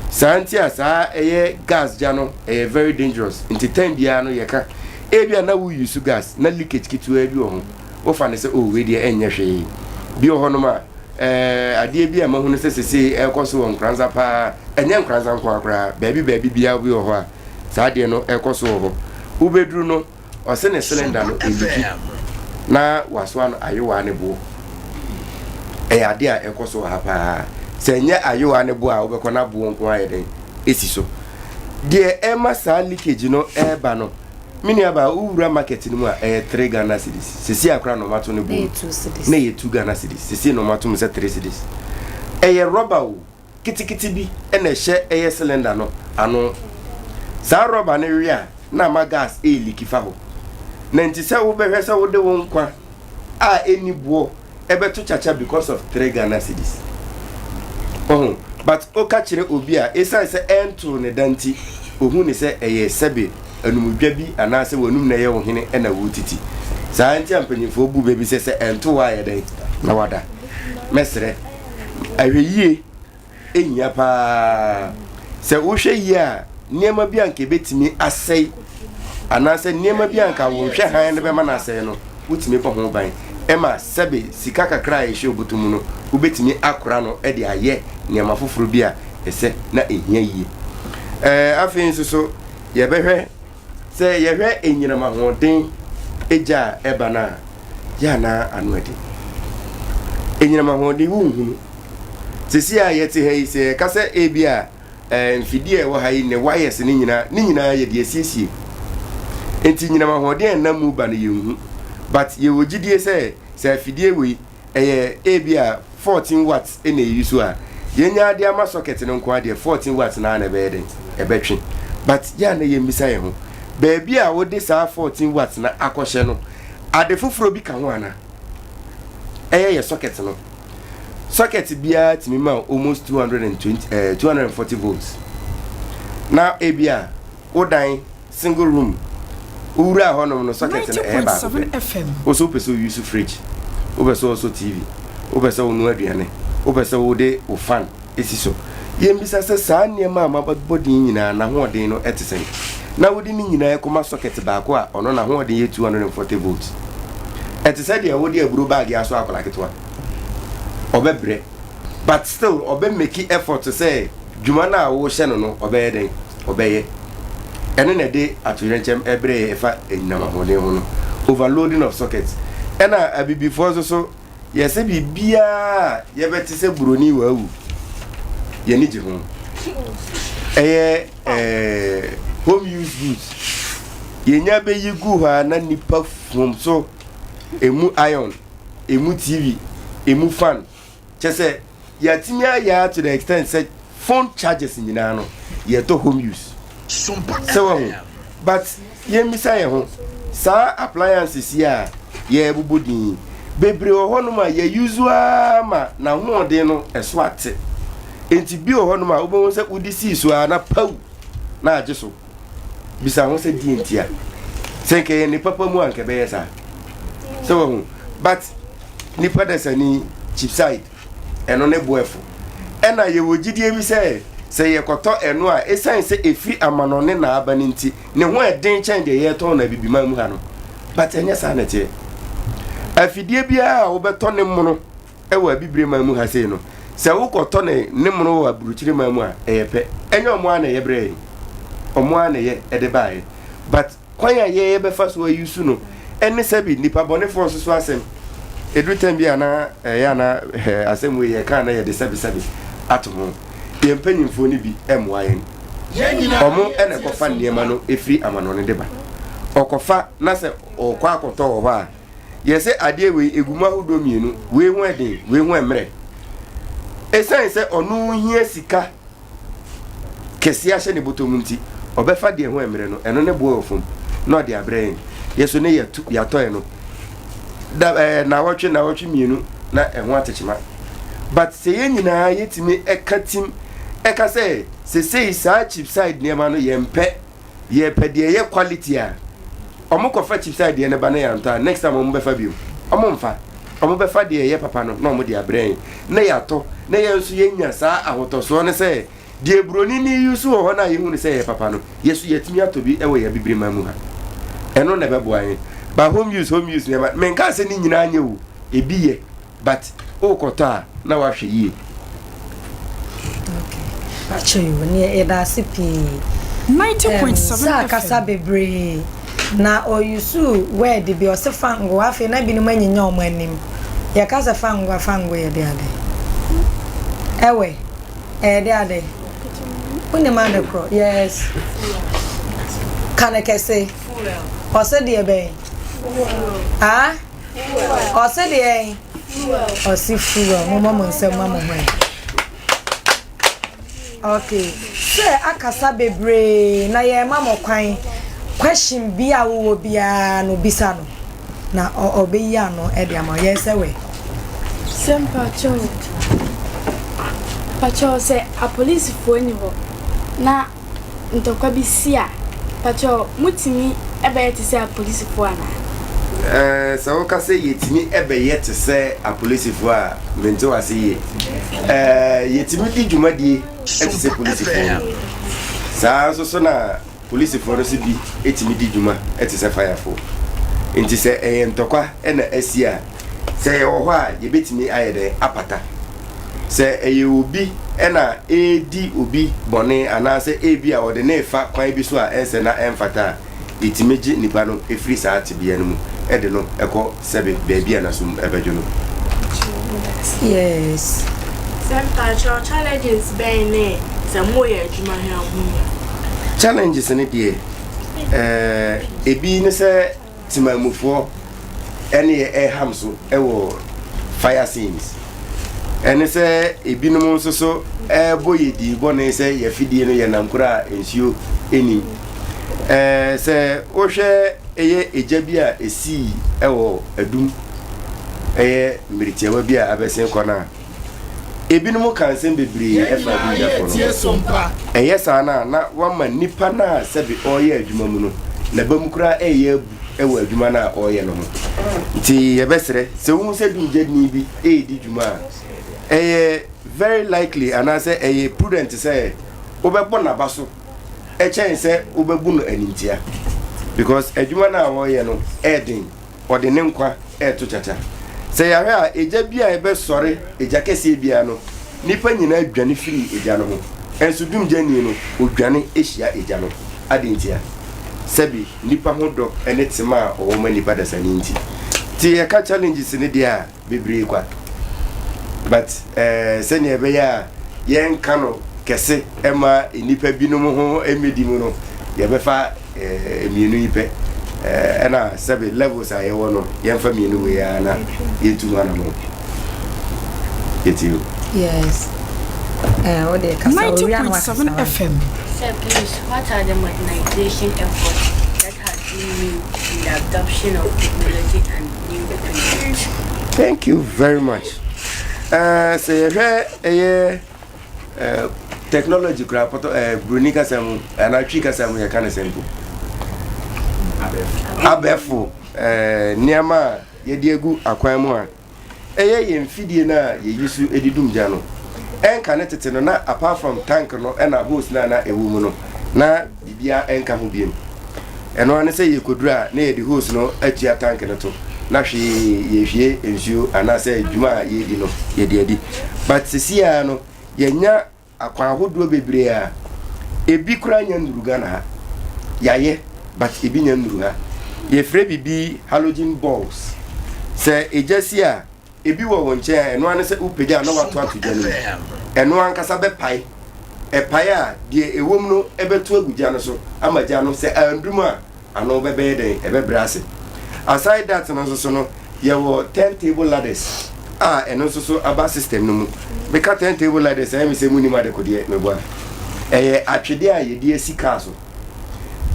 Saa nti a saa ɛyɛ gas gya no ɛyɛ very dangerous nti time biara no yɛka ebi a na wo use gas na leakage ketewa bi wɔ ho wofa no sɛ oh wei deɛ ɛnyɛ hwee bi wɔ hɔnom a ɛɛ adeɛ bi a mahunu sɛ sesei ɛrekɔ so wɔ Nkoranza paa ɛnyɛ Nkoranza nko ara koraa baabi baabi biara bi wɔ hɔ a saa adeɛ no ɛrekɔ so wɔ hɔ wobɛduru no ɔse ne cylinder no ɛliki na wasoa no ayowaa ne boɔ ɛyɛ adeɛ a ɛkɔ so wɔ ha paa sɛ ɛnyɛ ayowaa ne boɔ a wobɛkɔ na boɔ nko ayɛ dɛn ɛsi so deɛ ɛma saa leakage no ɛreba no me nuabaa wowura market no mu a ɛyɛ 3 Ghana cedis sisi akora na ɔmato no bom na ɛyɛ 2 Ghana cedis sisi na ɔmato mu sɛ 3 cedis ɛyɛ rɔba o ketekete bi na ɛhyɛ ɛyɛ cylinder no ano. Saa rɔba no we a, na ama gas ɛreliki fa hɔ. Na nti sɛ wobɛhwɛ sɛ wode wo nkwa a ɛnni boɔ ɛbɛto kyakya because of 3 Ghana cedis. Wahu? But woka kyerɛ obi a, ɛsiane sɛ ɛntoo ne da nti, ohu ne sɛ ɛyɛ sɛbe anumdwa bi anaasɛ w'anum na ɛyɛ wo hene ɛna wotiti. Saa nti a mpanyinfoɔ bu bɛ bi sɛ sɛ ɛnto wo a yɛ dɛn na wada. Mɛsrɛ. Ahwɛyie hia paa. Sɛ wohwɛ yie a, nneɛma bi a anka ɛbɛtumi asɛe anaasɛ nneɛma bi a anka wo nhwɛ hann no bɛma no asɛe no, wotumi bɔ ho ban. Ɛma sɛbe sika kakra a ɛhyɛ wo bɔtɔ mu no, wobɛtumi akora no de ayɛ nneɛma foforɔ bi a ɛsɛ na ɛhia yie. Ɛɛ afei nso so, yɛbɛhwɛ Sɛ yɛhwɛ anyinam ahoɔden gya a ɛba no a, yɛ a na ano ɛden. Anyinam ahoɔden wonhunu. Sisi a yɛte ha yi, sɛ yɛka sɛ ebi a eh, mfidie a ɛwɔ ha yi ne wires ne nyinaa, ne nyinaa yɛde asiesie. Nti nyinam ahoɔden a ɛnam mu ba no yɛnhu. But yɛwɔ gyidie sɛ sɛ afidie wei ɛyɛ ebia 14 watts na ɛyi so a, yɛnya ade ama socket no nko ara deɛ 14 watts no ara na ɛbɛyɛ dɛn? Ɛbɛtwe. But yɛ a na yɛmmisa yɛn ho, baabi a wode saa 14 watts no akɔhyɛ no, ade foforɔ bi ka ho anaa? Ɛyɛ yɛ socket no. Socket biara tumi ma almost 220, eh, 240 volts. Na ebia wo dan single room wowuraa hɔnom no socket no ɛyɛ baako pɛ. Wo so wopɛ sɛ wo use fridge, wopɛ sɛ wosɔ TV, wopɛ sɛ wonoa aduane, wopɛ sɛ wode wo fan si so. Yɛmmisa sɛ saa nneɛma a moabɔ din nyinaa n'ahoɔden no te sɛn? Na wode ne nyinaa kɔma socket baako a ɔno n'ahoɔden yɛ 240 volts. Ɛte sɛ deɛ wode aburo baage asɔ akwadaa ketewa. Ɔbɛbrɛ but still ɔbɛ make effort sɛ Dwuma no a worehyɛ no no, ɔbɛyɛ dɛn? Ɔbɛyɛ. Ɛno na ɛde atoyerɛnkyɛm brɛ yɛn ɛfa anyinam ahoɔden ho no. Overloading of sockets. Ɛna abibifoɔ nso so, yɛsɛ biribiara a yɛbɛte sɛ buroni wawu, yɛn ani gye ho. Ɛyɛ eh, home use goods. Yɛnya bɛyi gu hɔ a na nipa fom so, emu iron, emu TV, emu fan. Kyerɛ sɛ yɛatumi ayɛ ara to the extent sɛ phone chargers nyinaa no yɛtɔ home use. Sɛ wahu but yɛmmisa yɛn ho saa appliances yi a yɛrebobɔ din yi bebree wɔ hɔnom a yɛ use ara ma n'ahoɔden no ɛso ate. Nti bi wɔ hɔnom a wobɛhu sɛ wode sii so ara na paw na agye so. Bisa ho sɛ deɛ ntia. Sɛ nka yɛ ne papa mu a nka ɛbɛyɛ saa. Sɛ wahu but nipa dasani cheapside ɛno ne bo ɛfo. Ɛna yɛwɔ gyidie bi sɛ sɛ yɛkɔtɔ ɛno a ɛsiane sɛ ɛfiri amanɔne na aba no nti ne ho ɛden kyɛn deɛ yɛtɔn no abibiman mu ha no. But ɛnyɛ saa na ɛteɛ. Afidie biara a wobɛtɔ ne mono ɛwɔ abibire man mu ha sei no sɛ wokɔtɔ ne ne mono wɔ aburukyire man mu a ɛyɛ pɛ. Ɛnyɛ ɔmo ara na ɛyɛ brɛɛ yɛn. Ɔmo ara na ɛyɛ ɛde baeɛ. But Kwan a yɛyɛ bɛfa so ayi su no ne sɛbi nnipa bɔnefoɔ nso so asɛm. Ɛduru tɛm bi a na ɛyɛ a na asɛm wei yɛka a na yɛde sɛbi sɛbi ato ho. Yɛn mpanyinfoɔ no bi mmoa yɛn. Wɔn na ɛkɔfa nneɛma no firi amanɔne de ba. Ɔkɔfa na sɛ ɔkɔ akɔtɔ wɔ hɔ a, Yɛsɛ adeɛ wei egu mu ahodoɔ mmienu, wei ho ɛden, wei ho ɛmmerɛ. Ɛsiane sɛ ɔno hia sika kɛseɛ ahyɛ ne bɔtɔ mu nti, ɔbɛfa deɛ ho ɛmmerɛ no, ɛno ne boɔ wɔ fam, na ɔde abrɛ yɛn. Yɛ so ne yɛtu yɛatɔ ɛno. Da ɛɛ naawɔtwe naawɔtwe mmienu na ɛho atekyema. But sɛ yɛn nyinaa yɛtumi ɛka tim ɛka sɛ sesei saa cheap side nneɛma no yɛmpɛ, yɛpɛ deɛ ɛyɛ quality a, ɔmo kɔfa cheap side deɛ no ba na yɛantɔ a, next time ɔmo bɛfa bio. Ɔmo mfa. Ɔmo bɛfa deɛ ɛyɛ papa no na ɔmo de abrɛ yɛn na yɛatɔ na yɛn nso yɛnya saa ahotɔsoɔ no sɛ deɛ buroni ne yi so wɔ hɔ no a yɛhu no sɛ ɛyɛ papa no, yɛ so yɛatumi atɔ bi wɔ yɛn abibirima mu ha. Ɛno na ɛbɛboa yɛn. But home use nneɛma, menka sɛ ne nyinaa nyɛ o, ebi yɛ, but wokɔtɔ a na wahwɛ yie. Akyɛ yi ne yɛda ase pii. 90.7 Sɛ akasa bebree na ɔuse word bi, ɔse fango. Afei na binom anyinya ɔmo anim. Yɛka sɛ fango a, fango yɛ de ade ɛwɛ ɛyɛ de ade wonim ade korɔ. Yes, ka ne kɛse. Ɔse deɛ bɛn ah, ɔse deɛ ɔse fuel. Mommɔ mo nsɛm ma mo ho ɛ. Okay, sɛ akasa bebree na yɛma mo kwan, question bi a wowɔ biara no, bisa no na ɔbɛyi ano de ama yɛn sɛ wɛ. Sɛ mpakyɛw, pakyɛw, sɛ apolisifoɔ ni hɔ na ntɔkwa bi si a, pakyɛw, mutumi ɛbɛyɛ te sɛ apolisifoɔ anaa? Sɛ woka sɛ yɛtumi ɛbɛyɛ te sɛ apolisifoɔ a, mente wase yie. Yɛtumi di dwumadie ɛte sɛ polisifoɔ no saa nso so na polisifoɔ no so bi ɛtumi di dwuma ɛte sɛ firefoɔ. Nti sɛ ɛyɛ ntɔkwa ɛna asi a, sɛ yɛwɔ hɔ a, yɛbɛtumi ayɛ dɛn apata. Sɛ ɛyɛ obi ɛna ɛredi obi bɔne anaasɛ ebi a ɔde ne fa kwan bi so a ɛnsɛ na ɛmfata a, yɛtumi gye nipa no ɛfiri saa tebea no mu ɛde no ɛkɔ sɛbe baabi a n'asom ɛbɛdwo no. Yes. Sɛ mpakyɛw, challenges bɛn ne sɛ moyɛ adwuma hwɛ a munya? Challenges ne deɛ, ebi ne sɛ temamufoɔ ɛne yɛ ɛham so ɛwɔ fire scenes, ɛne sɛ ebinom nso so ɛbɔ yɛ di bɔne sɛ yɛfidie no yɛnam kora a nsuo ɛnim. Sɛ wohwɛ ɛyɛ egya bi a esii ɛwɔ Adum, ɛyɛ mmeritiawa bi a abɛsen kɔ no a, ebinom ka nsɛm bebree ɛfa adumgyafoɔ no ho. Ɛyɛ saa no a, na wama nipa no a sɛbe ɔreyɛ adwuma mu no n'aba mu koraa ɛyɛ abu ɛwɔ adwuma no a ɔreyɛ no ho. Nti yɛbɛsrɛ sɛ wohu sɛ dumgyani bi ɛredi dwuma a, ɛyɛ very likely anaasɛ ɛyɛ prudent sɛ wobɛbɔ n'aba so ɛkyɛn sɛ wobɛbu no animtia, because adwuma no a wɔreyɛ no ɛɛden, ɔde ne nkwa ɛɛto kyakya. Sɛ yɛahwɛ a, egya bi a ɛbɛsɔre, egya kɛseɛ biara no, nipa nyinaa dwane firi egya no ho, ɛnso dumgyani no odwane ehyia egya no. Ade ntia? Sɛbi nipa ho dɔ ne tema a ɔwɔ ma nipa dasani nti. Nti yɛka challenges ne deɛ a, bebree kwa, but sɛnea ɛbɛyɛ a yɛnka no kɛse ɛma nnipa binom ho mmɛdi mu no, yɛbɛfa mmienu yi pɛ. Ɛna sɛbe levels a yɛwɔ no, yɛmfa mmienu wei ara na yɛntu ho anamɔ. Yɛtie o. Yes. Wo de kasa owia no wakasa. 90.7 wa. FM. Sir, please, what are the modernization efforts that has been made in the adoption of technology and new equipment? Thank you very much. Sɛ yɛhwɛ ɛyɛ technology koraa pɔtɔ, buroni kasa mu anaa Twi kasa mu, yɛka ne sɛ mpo abɛɛfo nneɛma a yɛde agu akwan mu a ɛyɛ yɛn mfidie no a yɛyi so de dum gya no, ɛnka ne tete no na apart from tank no ɛna hose no a na ɛwɔ mu no, na biribiara ɛnka ho biem. Ɛno ara ne sɛ yɛkɔduru a, na yɛde hose no atua tank no to na hwee yɛhwie nsuo anaasɛ dwuma a yɛredi no yɛde adi. But sesiaa no yɛnya akwan ahodoɔ bebree a ebi koraa nya nnuru Ghana ha. Yɛayɛ, but ebi nya nnuru ha. Yɛfrɛ biribi halogen balls. Sɛ egya si a, ebi wɔ wo nkyɛn a, ɛno ara ne sɛ wopagya a na wato ato gya no mu. Ɛno ankasa bɛpae. Ɛpae a, deɛ ɛwɔ mu no ɛbɛto agu gya no so ama gya no sɛ andum a, ano bɛbɛyɛ dɛn? Ɛbɛbrɛ ase. Aside that no nso so no, Yɛwɔ turntable ladders a ɛno nso so aba system no mu. Meka turntable ladders a, ɛyɛ me sɛ munim adekodeɛ, meboa. Ɛyɛ atwedeɛ a yɛde asi kaa so.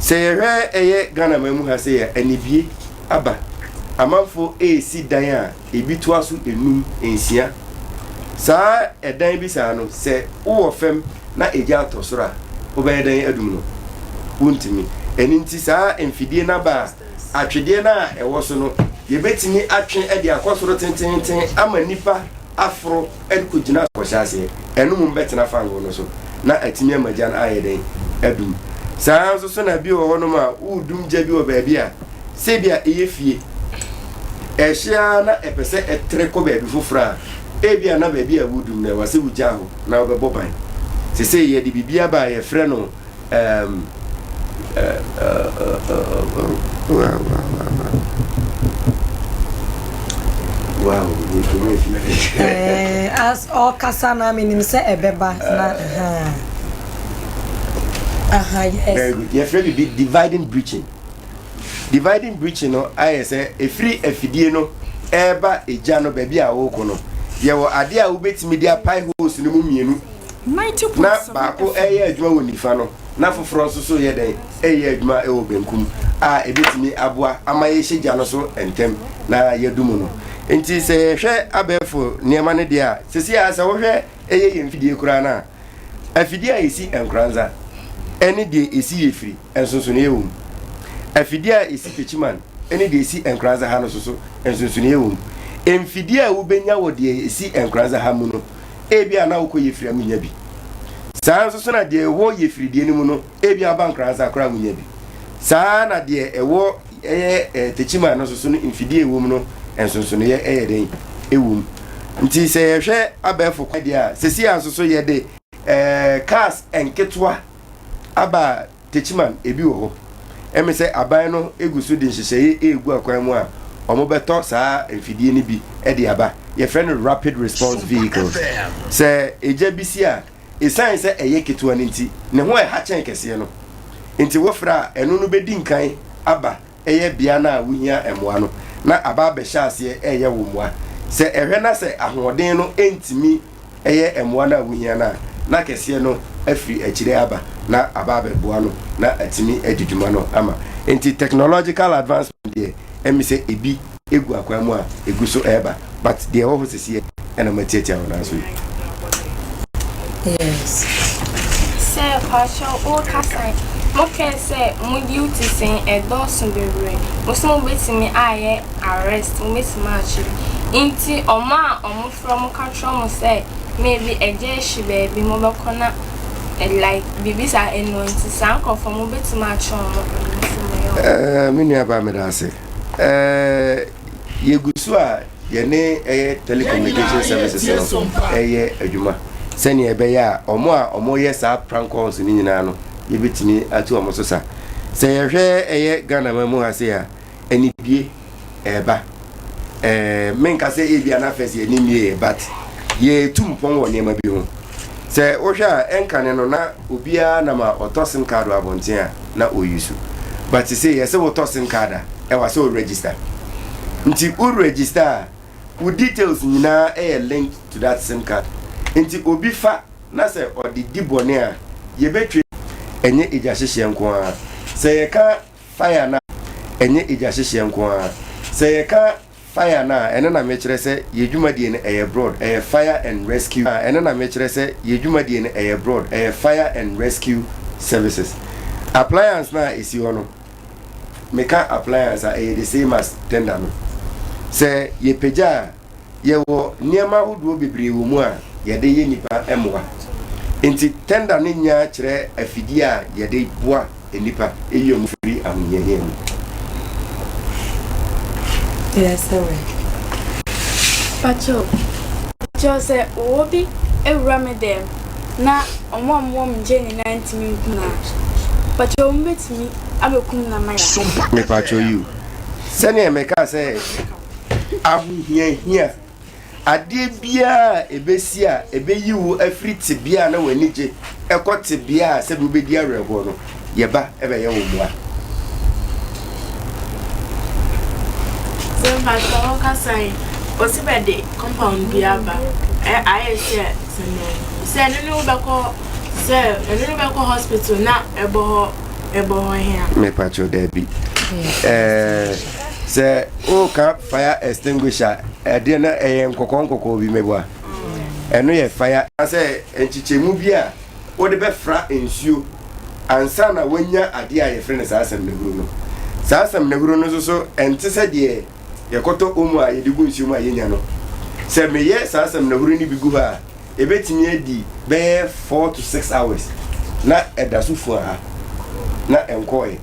Sɛ yɛhwɛ ɛyɛ Ghana man mu ha sei a, anibue aba. Amanfoɔ resi dan a ebi toa so enum, nsia. Saa ɛdan bi saa no, sɛ wowɔ fam na egya atɔ soro a, wobɛyɛ dɛn adum no? Wontumi. Ɛno nti saa mfidie no aba a, atwedeɛ no a ɛwɔ so no, yɛbɛtumi atwe de akɔ soro tenteenten ama nnipa aforo de kɔgyina kɔhyɛ aseɛ. Ɛno mmom bɛtena fangoo no so na atumi ama gya no ayɛ dɛn? Adum. Saa ara nso so na bi wɔ hɔnom a woredum gya bi wɔ baabi a, sɛ ebi a ɛyɛ fie, ɛhye ara na ɛpɛ sɛ ɛtrɛ kɔ baabi foforɔ a, ebi a na baabi a woredum no ɛwɔ sɛ wogyaa hɔ na wobɛbɔ ban. Seesei yɛde biribi aba a yɛfrɛ no um, uh, uh, uh, wow, wow, wow, wow. Eh, as ɔkasa na menim sɛ ɛbɛba na aha yes. Very good. Yɛfrɛ biribi dividing breaching. Dividing breaching no ayɛ sɛ ɛfiri afidie no ɛreba egya no baabi a wɔrekɔ no, yɛwɔ adeɛ a wobɛtumi de apae hose no mu mmienu na baako ɛreyɛ adwuma wɔ nifa no na foforɔ nso so yɛ dɛn ɛreyɛ adwuma wɔ benkum a ɛbɛtumi aboa ama yɛhyɛ gya no so ntɛm na yɛadu mu no. Nti sɛ yɛhwɛ abɛɛfo nneɛma no deɛ a, sɛsi a sɛ wohwɛ ɛyɛ yɛn mfidie koraa no a, Afidie a ɛsi Nkoranza ne deɛ ɛsi Yefiri, nsonsonoeɛ wɔ mu. Afidie a ɛsi Techiman ne deɛ ɛsi Nkoranza ha no nso so, nsonsonoeɛ wɔ mu. Mfidie a wobɛnya wɔ deɛ ɛsi Nkoranza ha mu no, ebia na wokɔ Yefiri a wonnya bi. Saa ara nso so na deɛ ɛwɔ Yefiri deɛ no mu no, ebia woba Nkoranza koraa a wonnya bi. Saa ara na deɛ ɛwɔ ɛyɛ Techiman no nso so no, mfidie a ɛwɔ mu no, nsonsonoeɛ yɛ dɛn? Ɛwɔ mu. Nti sɛ yɛhwɛ abɛɛfo kwan deɛ a, seesei ara nso so yɛde ɛɛ cars nketewa aba Techiman, ebi wɔ hɔ. Ɛme sɛ aban no egu so de nhyehyɛeɛ regu akwan mu a wɔbɛtɔ saa mfidie no bi de aba. Yɛfrɛ no rapid response vehicles. Sɛ egya bi si a, esiane sɛ ɛyɛ ketewa no nti, ne ho ɛha kyɛn kɛseɛ no. Nti wofrɛ a, ɛno no bɛdi nkan aba yɛ bea no a wuhia mmoa no, na aba abɛhyɛ aseɛ reyɛ wo mmoa. Sɛ ɛhwɛ na sɛ ahoɔden no ntumi yɛ mmoa no a wuhia no a, na kɛseɛ no afiri akyire aba na aba abɛboa no na atumi adi dwuma no ama. Nti technological advancement deɛ, ɛme sɛ ebi gu akwan mu a ɛgu so reba but deɛ ɛwɔ hɔ sɛsiɛ ɛna matiatia wo nan so yi. Yes. Sɛ pakyɛw wo kasa yi mo kɛɛ sɛ mo duties no ɛdɔɔso bebree mo se mo betumi ayɛ arrest mo betumi akye bi nti ɔmo a ɔmo frɛ mo ka kyerɛ ɔmo sɛ maybe ɛgya ahyi baabi mo bɛkɔ na like biribi saa ɛno nti saa nkorɔfoɔ mo betumi akye ɔmo ɔmo nso mo yɛ ɔmo. Ɛɛ me nua baa meda ase. Ɛɛ yɛgu so a yɛne ɛyɛ telecommunication services no ɛyɛ adwuma sɛnea ɛbɛyɛ a wɔn a wɔyɛ saa prank calls no nyinaa no yɛbɛtumi atu wɔn so sa. Sɛ yɛhwɛ ɛyɛ Ghana man mu ha sei a, anibie ɛɛba. Ɛɛ menka sɛ ebi a na first yɛn ani mmie but yɛtu mpɔn wɔ nneɛma bi ho. Sɛ wohwɛ a ɛnkane no na obiara nam a ɔtɔ sim card wɔ abɔnten a na ɔuse but sesei yɛse wotɔ sim card a ɛwɔ sɛ wo register nti wo register a wo details nyinaa ɛyɛ linked to that sim card nti obi fa na sɛ ɔde di bɔne a yɛbɛtwe ɛnyɛ egya hyehyeɛ nko ara sɛ yɛka fire no a ɛnyɛ egya hyehyeɛ nko ara sɛ yɛka Fire no a, ɛno na mekyerɛ sɛ yɛ dwumadie no ɛyɛ broad, ɛyɛ fire and rescue a, ɛno na mekyerɛ sɛ yɛ dwumadie no ɛyɛ broad, ɛyɛ fire and rescue services. Appliance no a ɛsi hɔ no, meka appliance a, ɛyɛ the same as tender no. Sɛ yɛpagya a, yɛwɔ nneɛma ahodoɔ bebree wɔ mu a yɛde yɛ nnipa mmoa. Nti tender no nya kyerɛ afidie a yɛde boa nnipa yi wɔn firi ahohiahia mu. Yes, sir. Pakyɛw, pakyɛw sɛ ɔwɔ bi awura me dɛm na ɔmo a ɔmo wɔ me nkyɛn nyinaa ntumi nku no a, pakyɛw ɔmo bɛtumi abɛkum no ama yɛn? Mepakyɛw yiw. Sɛnea mekaa sɛ ahohiahia Adeɛ biara a ɛbɛsi a ɛbɛyi wo afiri tebea a na w'ani gye kɔ tebea a sɛbi wobɛdi awerɛhoɔ no, yɛba bɛyɛ wo mmoa. Sɛ mpakyɛw wo kasa yi ɔsi bɛ de compound bi aba ɛ ayɛ sɛ sɛ sɛ ɛno ne wo bɛkɔ sɛ ɛno ne bɛkɔ hospital na ɛbɔ hɔ ɛbɔ hɔ hea. Mepakyɛw daabi ɛɛ sɛ woka fire extinguisher ɛdeɛ na ɛyɛ nkɔkɔɔ nkɔkɔɔ bi mɛboa ɛno yɛ fire. Sɛ nkyekyɛmu bi a wode bɛfra nsuo ansa na woanya adeɛ a yɛfrɛ no saa samina-huro no. Saa samina-huro no nso so, ɛnte sɛ deɛ yɛkɔtɔ omo a yɛde gu nsuo mu a yɛnya no. Sɛ meyɛ saa samina-huro no bi gu hɔ a, ɛbɛtumi adi bɛyɛ 4 to 6 hours na ɛda so fua ha na ɛnkɔɔɛ.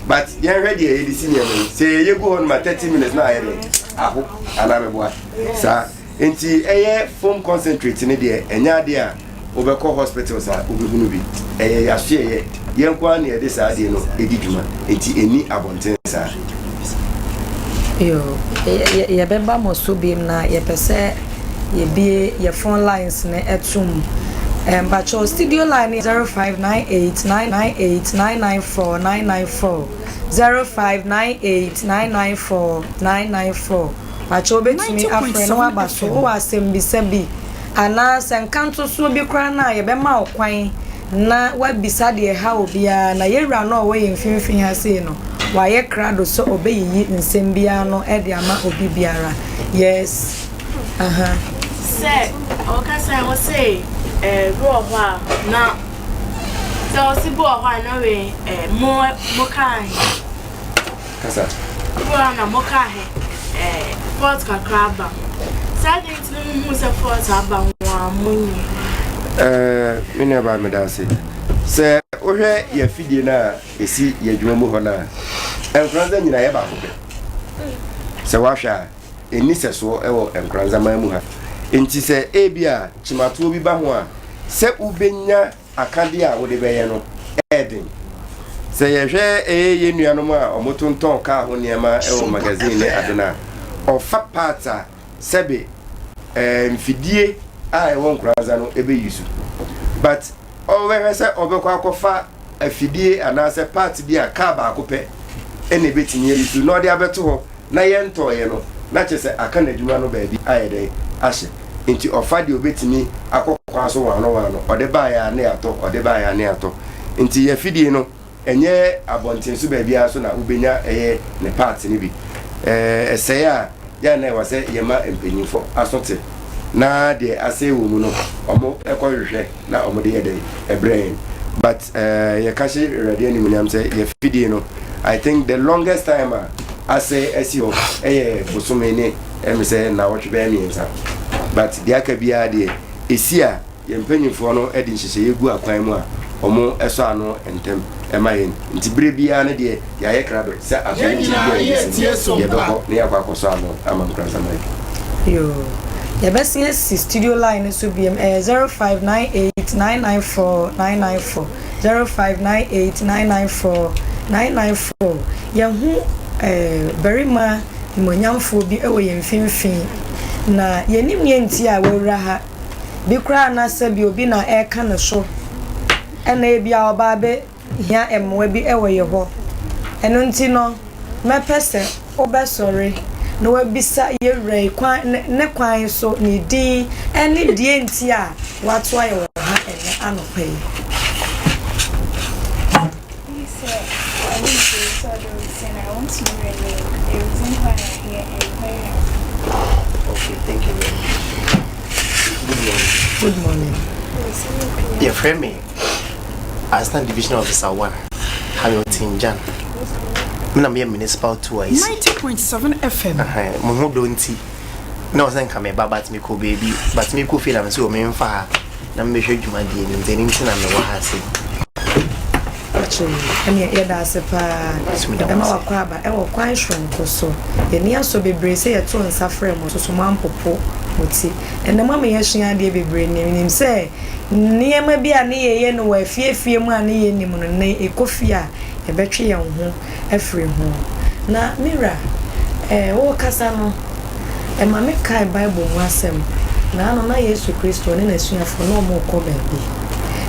But yɛnhwɛ deɛ yɛde si nneɛma yi, sɛ yɛyɛ gu hɔ no ma 30 minutes na ayɛ dɛ aho anaa meboa saa. Nti ɛyɛ foam concentrate no deɛ ɛnyɛ adeɛ a wobɛkɔ hospitals a wobɛhunu bi. Ɛyɛ yasoɛyɛ. Yɛn nko ara na yɛde saa adeɛ no di dwuma. Nti ɛnni abɔnten saa. Yo, yɛbɛba mo so biom na yɛpɛ sɛ yɛbie yɛ phone lines no ɛtom. Mpakyɛw studio line no yɛ 0598 998 994 994 0598 994 994. Pakyɛ wobɛtumi afrɛ na woaba so wowɔ asɛmbisa bi anaa sɛ nkantosoɔ bi koraa no a yɛbɛma wo kwan na woabisa deɛ ɛha obiara na yɛwura no a ɔwɔ yɛn mfimfini ha sei no wayɛ krado sɛ ɔbɛyiyi nsɛm biara no de ama obi biara. Yes. Aha. Sɛ ɔkasa wɔ sɛ ɛɛ bi wɔ hɔ a na sɛ ɔsi bi wɔ hɔ a na wei ɛɛ mo mo kaa he. Kasa. Bi wɔ hɔ a na mo kaa he ɛɛ fault kakra aba ho. Saa de nti na mo hu sɛ fault aba ho a mo nyɛ. Ɛɛ me nua baa meda ase. Sɛ wohwɛ yɛ afidie no a ɛsi yɛ adwuma mu hɔ no a, Nkoranza nyinaa yɛ baako pɛ. Sɛ woahwɛ a, ɛnni sɛsoɔ wɔ Nkoranza man mu ha. Nti sɛ ebi a kyimatoɔ bi ba ho a, sɛ wobɛnya akadeɛ a wode bɛyɛ no ɛyɛ den. Sɛ yɛhwɛ ɛyɛ yɛn nuanom a wɔtontɔn kaa ho nneɛma wɔ magazine ne ade no a, ɔfa parts a sɛbe ɛɛ mfidie a ɛwɔ Nkoranza no ɛbɛyi so. But ɔbɛhwɛ sɛ ɔbɛkɔ akɔfa afidie anaasɛ part bi a kaa baako pɛ ɛna ɛbɛtumi ayi so na ɔde abɛto hɔ na yɛntɔɔyɛ no na kyerɛ sɛ aka n'adwuma no baabi ayɛ dɛn ahyɛ. Nti ɔfa deɛ ɔbɛtumi akɔ kwan so waano waano, ɔde baeɛ a na yɛatɔ, ɔde baeɛ a na yɛatɔ. Nti yɛ afidie no ɛnyɛ abɔnten so baabiara so na wobɛnya ɛyɛ ne part no bi. Ɛɛ ɛsɛe a yɛ a na ɛwɔ sɛ yɛma mpanyinfo aso te na deɛ asɛe wɔ mu no ɔmo kɔ hwehwɛ na ɔmo de yɛ dɛn ɛbrɛ yɛn. But ɛɛ yɛka hyɛ Awurade animuonyam sɛ yɛ fidie no I think the longest time a asɛe asi hɔ ɛyɛ bosome ne ɛmi sɛ nnawɔtwe bɛyɛ 3 but deɛ aka biara deɛ ɛsi a yɛn mpanyinfoɔ no de nhyehyɛeɛ gu akwan mu a wɔn sɔ ano ntɛm ɛma yɛn nti berɛ biara no deɛ yɛayɛ krado sɛ atoyerɛnkyɛm bi a yɛbɛsi no yɛbɛkɔ na yɛakɔ akɔsɔ ano ama Nkoranzaman. Yoo. Yɛbɛsen asi studio line no so biom, ɛyɛ 0598 994 994, 0598 994 994. Yɛahu eh, barima nimonyamfoɔ bi wɔ yɛn mfimfini, na yɛnnim nea nti a wawura ha. Bi koraa na sɛbi obi na ɛreka ne so, ɛna ebi a ɔba abɛhia mmoa bi wɔ yɛn hɔ. Ɛno nti no, mɛpɛ sɛ wobɛsɔre na wabisa yɛn wura yi kwan ne ne kwan so, ne din ne deɛ nti a watoa yɛn wɔ ha ɛnnɛ anɔpa yi. He said, I want to so and I want to know your name, the reason why I'm here and where you are from. Okay, thank you very much. Good morning. Good morning. Yɛfrɛ me Assistant Division Officer 1, Hamilton Jan. Me na meyɛ municipal 2 IC. 90.7 FM. Mo ho dɔ nti na ɔsɛ nka meba but mekɔ baabi but mekɔ fie na me sɛ memfa ha na mebɛhwɛ dwumadie no nti ɛno nti na mewɔ ha se. Akyiri ɛneɛ yɛda ase paa. Yɛbɛma wakɔ aba ɛwɔ kwan soronko so. Yɛni asɔ bebree sɛ yɛto nsa frɛ mo nso so moampopo mo ti. Ɛnnɛ moama yɛasua adeɛ bebree na menim sɛ nneɛma bi a ne yɛyɛ no wɔ afiefie mu a ne yɛnnim no, nnɛ yɛkɔ fie a yɛbɛtwe yɛn ho afiri ho. Na me wura, eh, worekasa no, ɛma mekae Bible mu asɛm. Naano na Yesu Kristo ne n'asuafoɔ na wɔrekɔ baabi.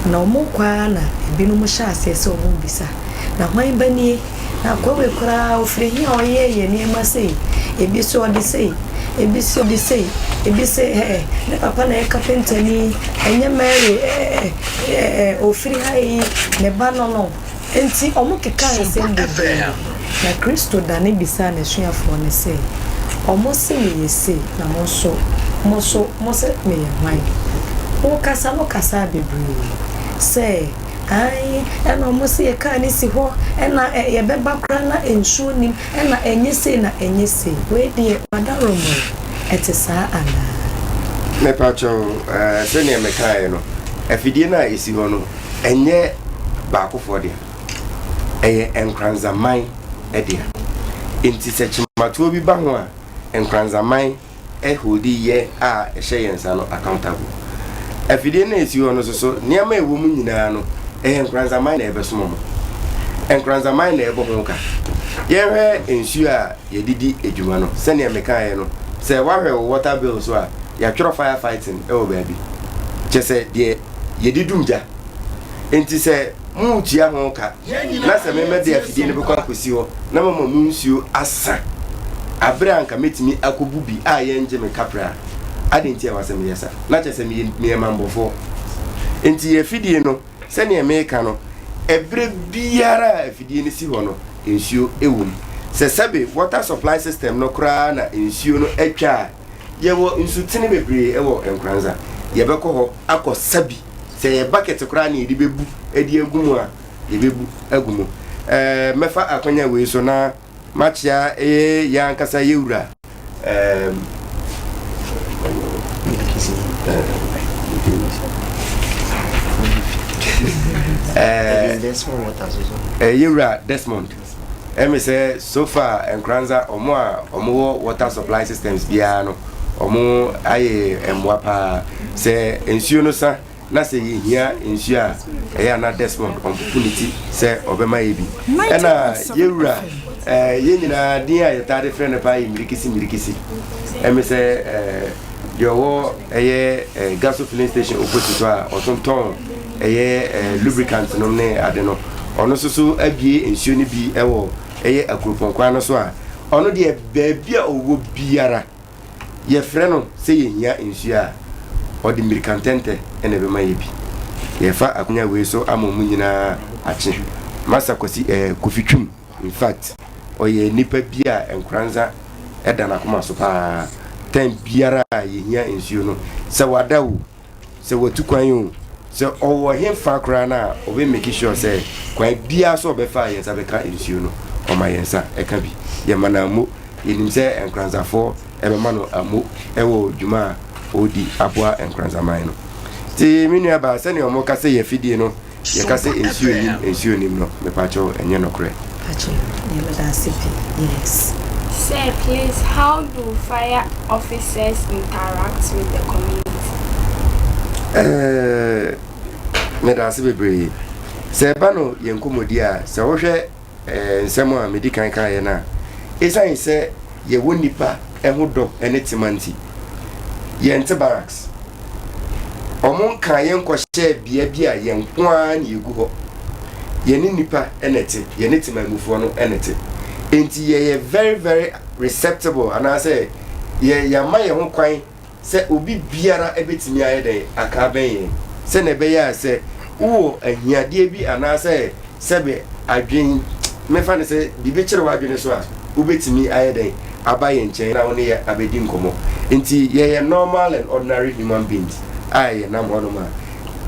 Na wɔrekɔ ara na ebinom hyɛɛ aseɛ sɛ wɔrebisa, Na hwan ba nie? Na akoa wei koraa ɔfiri he a ɔyɛɛyɛ nneɛma sei? Ebi se ɔde sei, ebi se ɔde sei, ebi se ɛɛ ne papa na ɛyɛ kapentani, ɛnyɛ Mary ɛɛ ɛɛ ɔfiri ha yi ne ba no no. Enti wɔkekaa nsɛm bebree. Na Kristo dane bisaa n'asuafoɔ no sɛ, Wɔse meyɛ sei, na mo nso, mo nso mose meyɛ hwan? Wokasa no kasaa bebree sɛ, Aane, ɛna wɔse yɛ kaa no si hɔ, ɛna yɛbɛba koraa na nsuo nnim, ɛna ɛnyɛ sei na ɛnyɛ sei. Wei deɛ, w'adaworoma o, ɛte saa anaa? Mepakyɛw, sɛnea mekaeɛ no, afidie no a ɛsi hɔ no, ɛnyɛ baakofoɔ dea, ɛyɛ Nkoranzaman dea. Enti sɛ kyematoɔ bi ba ho a, Nkoranzaman holdi yɛ a ɛhyɛ yɛn nsa no accountable. Afidie no a ɛsi hɔ no nso so, nneɛma a ɛwɔ mu nyinaa no, ɛyɛ Nkoranzaman na ɛbɛsom wɔn. Nkoranzaman na ɛbɔ ho ka. Yɛnhwɛ nsuo a yɛde di adwuma no, sɛdeɛ mekaeɛ no, sɛ woahwɛ wo water bill so a, yɛatwerɛ fire fighting wɔ baabi. Kyerɛ sɛ deɛ yɛde dum gya. Enti sɛ moretua ho ka na sɛ me mɛde afidie no bɛkɔ akɔsi hɔ na mama mo nsuo asa aberɛ a anka mɛtumi akɔbu bi a yɛngye me kaprɛ a, adɛn nti a ɛwɔ sɛ meyɛ saa? Na kyerɛ sɛ meyɛ meyɛ mammɔfoɔ. Enti afidie no, sɛdeɛ meka no, ɛberɛ biara a afidie no si hɔ no, nsuo wɔ mu. Sɛ sɛbe water supply system no koraa na nsuo no atwa a, Yɛwɔ nsutene bebree wɔ Nkoranza. Yɛbɛkɔ hɔ akɔ sa bi. Sɛ ɛyɛ bucket koraa na yɛde bɛbu de agu mu a, yɛbɛbu agu mu. Ɛɛ, mɛfa akwanya wei so na makyea ɛyɛ yɛn ankasa yɛ wura. Ɛɛm, ɛɛ, yɛ wura Desmond. Ɛmi sɛ so far Nkoranza ɔmo a ɔmo wɔ water supply systems biara no ɔmo ayɛ mmoa paa. Sɛ nsuo no sa na sɛ yɛhia nsuo a ɛyɛ a na Desmond ɔmpopo ne ti sɛ ɔbɛma yɛ bi. Ɛna yɛwura ɛɛ yɛn nyinaa din a yɛtaa de frɛ no paa yɛ Mirikisi Mirikisi. Ɛmi sɛ ɛɛ deɛ ɔwɔ ɛyɛ ɛɛ gaso filling station opposite hɔ a ɔtontɔn ɛyɛ lubricant nom ne ade no, ɔno nso so abue nsuo no bi wɔ ɛyɛ Akuropɔn kwan no so a, ɔno deɛ baabi a ɔwɔ biara yɛfrɛ no sɛ yɛhia nsuo a, ɔde mmirika ntɛntɛ na ɛbɛma yɛ bi. Yɛfa akonya wei so ama ɔmo nyinaa akye. Masa Kwasi eh, Kofi Twum, in fact, ɔyɛ nipa bi a Nkoranza ɛda n'akoma so paa. Time biara a yɛhia nsuo no, sɛ wada o, sɛ watu kwan o, sɛ ɔwɔ hefa koraa no a, ɔbɛ make sure sɛ kwan biara so ɔbɛfa a yɛn nsa bɛka nsuo no, ɔma yɛn nsa ɛka bi. Yɛma no ammo. Yɛnim sɛ Nkoranzafoɔ ɛbɛma no ammo ɛwɔ dwuma a ɔredi aboa Nkoranzaman no. Nti me nua baa, sɛnea wɔka sɛ yɛ afidie no Yɛka sɛ nsuo nnim nsuo nnim no mepakyɛw ɛnyɛ nokorɛ. Pakyɛ yɛ meda ase pii yes. Sir please how do fire officers interact with the community? Ɛɛɛ meda ase bebree. Sɛ ɛba no yɛn nkɔmmɔdi a, sɛ wohwɛ ɛɛ nsɛm a medi kan kaeɛ no a, esiane sɛ yɛwɔ nnipa ho dɔ ne tema nti, yɛnte barracks. Wɔnkaa yɛn nkɔhyɛɛ bea bi a yɛn nko ara na yɛgu hɔ. Yɛne nnipa na ɛte, yɛne temanmufoɔ no na ɛte. Enti yɛyɛ very very receptible anaasɛ yɛ yɛama yɛn ho kwan sɛ obi biara bɛtumi ayɛ dɛn aka abɛn yɛn sɛnea ɛbɛyɛ a sɛ wowɔ ahiadeɛ bi anaasɛ sɛbe adwen mɛfa no sɛ biribi kyere w'adwene so a wobɛtumi ayɛ dɛn aba yɛn nkyɛn na wo ne yɛ abɛdi nkɔmmɔ. Nti yɛyɛ normal and ordinary human beings a yɛnam hɔnom a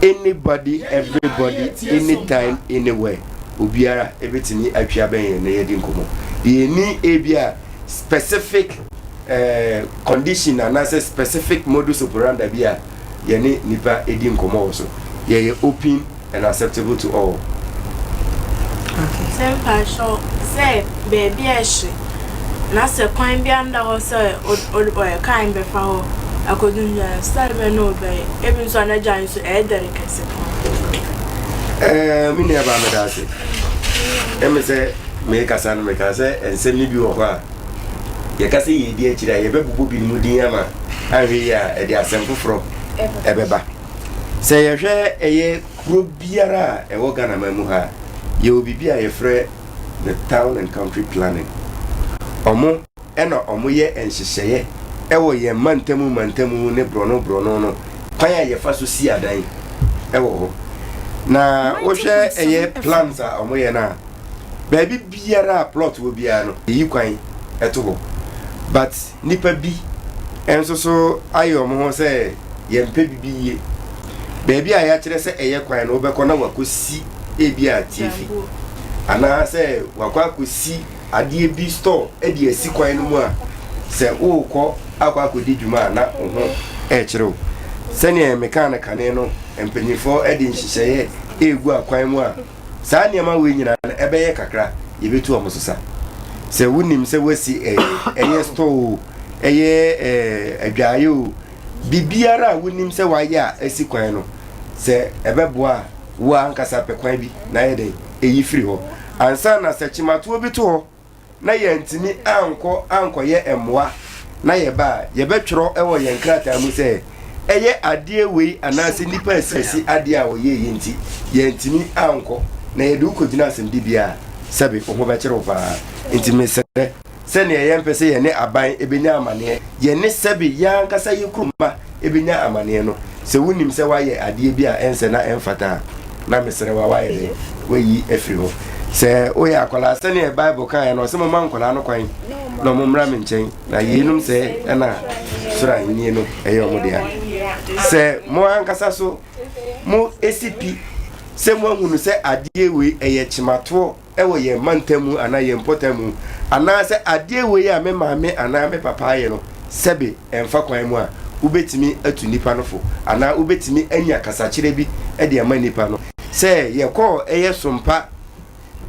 anybody, everybody, anytime, anywhere obiara ɛbɛtumi atwi abɛn yɛn na yɛadi nkɔmmɔ. Yɛnni ebia specific eh, condition anaasɛ specific modus operandi bi a yɛne nnipa di nkɔmmɔ wɔ so. Yɛyɛ open and acceptable to all. Sɛ mpakyɛw sɛ beebi a ɛhye na sɛ kwan biara nda hɔ sɛ ɔyɛ kaa no bɛfa hɔ akodu nua style bɛn na ɔbɛyɛ ebi nso a n'agya nso ɛyɛ dɛre kɛse paa. Ɛɛ me nua baa meda ase. Ɛmi sɛ mekasa no meka sɛ nsɛm no bi wɔ hɔ a yɛka sɛ yɛredi akyire a yɛbɛbobɔ binom din ama anhwɛ yie a ɛde asɛm foforɔ ɛbɛba. Sɛ yɛhwɛ ɛyɛ. kuro biara a ɛwɔ Ghana man mu ha a, yɛwɔ biribi a yɛfrɛ no Town and Country Planning. Ɔmo na ɔmo yɛ nhyehyɛeɛ ɛwɔ yɛn mantamu mantamu ne borɔno borɔno no kwan a yɛfa so si adan ɛwɔ hɔ. Na wohwɛ ɛyɛ plans a ɔmo yɛ no a, baabi biara a plot wɔ biara no, yɛyi kwan ɛto hɔ. But nnipa bi nso so ayɛ wɔn ho sɛ yɛmpɛ biribi yie. Baabi a yɛakyerɛ sɛ ɛyɛ kwan no, wobɛkɔ na wakɔsi ebi a tiafi anaasɛ wakɔ akɔsi adeɛ bi store de asi kwan no mu a sɛ worekɔ akɔ akɔdi dwuma a na wo ho ɛrekyerɛ wo. Sɛdeɛ mekaa no kane no, mpanimfoɔ de nhyehyɛeɛ ɛregu akwan mu a Saa nneɛma wei nyinaa no, ɛbɛyɛ kakra, yɛbɛtu wɔn so sa. Sɛ wonim sɛ woasi ɛyɛ store o, ɛyɛ adwaeɛ o, biribiara a wonim sɛ woayɛ a asi kwan no, sɛ ɛbɛboa a, wo ankasa pɛ kwan bi na ayɛ dɛn, ɛyi firi hɔ. Ansa na sɛ kyematoɔ bi to hɔ na yɛantumi ankɔ ankɔyɛ mmoa na yɛba a, yɛbɛtwerɛ wɔ yɛn krataa mu sɛ ɛyɛ adeɛ wei anaasɛ nnipa asiasi adeɛ a wɔyɛeɛ nti yɛantumi ankɔ, na yɛde wo kɔgyina asɛmdibea a, sɛbe wo ho bɛkyere wo paa. Nti mesrɛ, sɛdeɛ yɛmpɛ sɛ yɛne aban bɛnya amaneɛ, yɛne sɛbe yɛn ankasa yɛn kurom mma bɛnya amaneɛ no, sɛ wonim sɛ woayɛ adeɛ bi a ɛnsɛ na ɛmfata a, na mesrɛ wo a woayɛ dɛn? Woayi afiri hɔ. Sɛ woyɛ akwadaa, sɛdeɛ Bible kaeɛ no, ɔsɛ momma nkwadaa no kwan na wɔn mmra me nkyɛn, na yeinom sɛ ɛna soro ahennie no ɛyɛ wɔn dea. Sɛ mo ankasa so mo esi pi sɛ moahunu sɛ adeɛ wei ɛyɛ kyematoɔ wɔ yɛn mantam mu anaa yɛn mpɔtam mu, anaasɛ adeɛ wei a me maame anaa me papa ayɛ no sɛbe ɛmfa kwan mu a, wobɛtumi atu nnipa no fo anaa wobɛtumi anya kasakyerɛ bi de ama nnipa no. Sɛ yɛkɔɔ ɛyɛ Sompa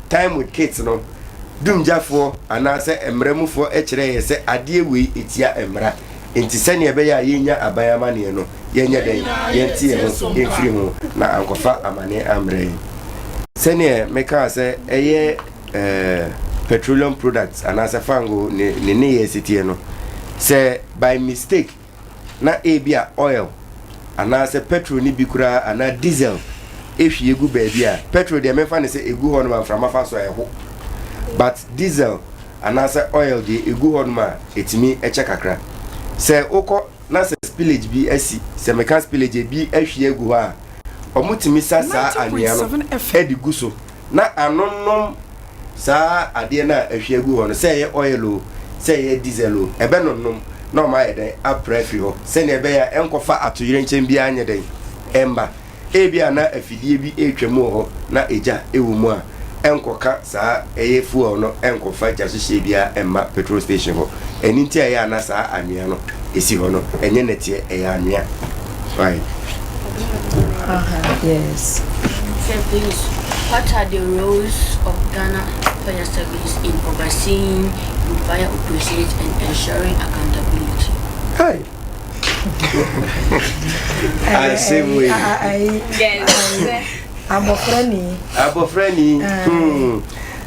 Time with Kids no, dumgyafoɔ anaasɛ mmara mufoɔ kyerɛɛ yɛ sɛ adeɛ wei ɛtia mmara, enti sɛdeɛ ɛbɛyɛ a yɛnnya aban amaneɛ no, yɛnyɛ dɛn? Yɛnte yɛn ho mfiri ho na ankɔfa amaneɛ ammrɛ yɛn. Sɛdeɛ mekaa sɛ ɛyɛ petroleum products anaasɛ fango ne ne nneyɛɛ si teɛ no, sɛ by mistake na ebi a oil anaasɛ petrol no bi koraa anaa diesel ehwie gu baabi a, petrol deɛ memfa no sɛ egu hɔ nom a mframa fa so a ɛho, but diesel anaasɛ oil deɛ egu hɔ nom a etumi kyɛ kakra. Sɛ wokɔ na sɛ spillage bi asi, sɛ meka spillage ebi ahwie agu hɔ a, wɔtumi sa saa anwea no de gu so na anonom saa adeɛ no a ahwie agu hɔ no, sɛ ɛyɛ oil o, sɛ ɛyɛ diesel o, ɛbɛnonom na wɔayɛ dɛn apra afiri hɔ sɛnea ɛbɛyɛ a ɛnkɔfa atoyerɛnkyɛm biara nyɛ dɛn ɛmma. Ebia na afidie bi retwam wɔ hɔ na egya wɔ mu a, ɛnkɔka saa ɛyɛ fuel no ɛnkɔfa gya hyehyeɛ biara mma petrol station hɔ. Ɛno nti a ɛyɛ a na saa anwea no ɛsi hɔ no, ɛnyɛ nɛteɛ, ɛyɛ anwea. Right. Yes. Sir, please, what are the roles of Ghana Fire Service in overseeing the fire operations and ensuring accountability? Hi. Asɛm wei. Abɔfra ni. Abɔfra ni. Hmm.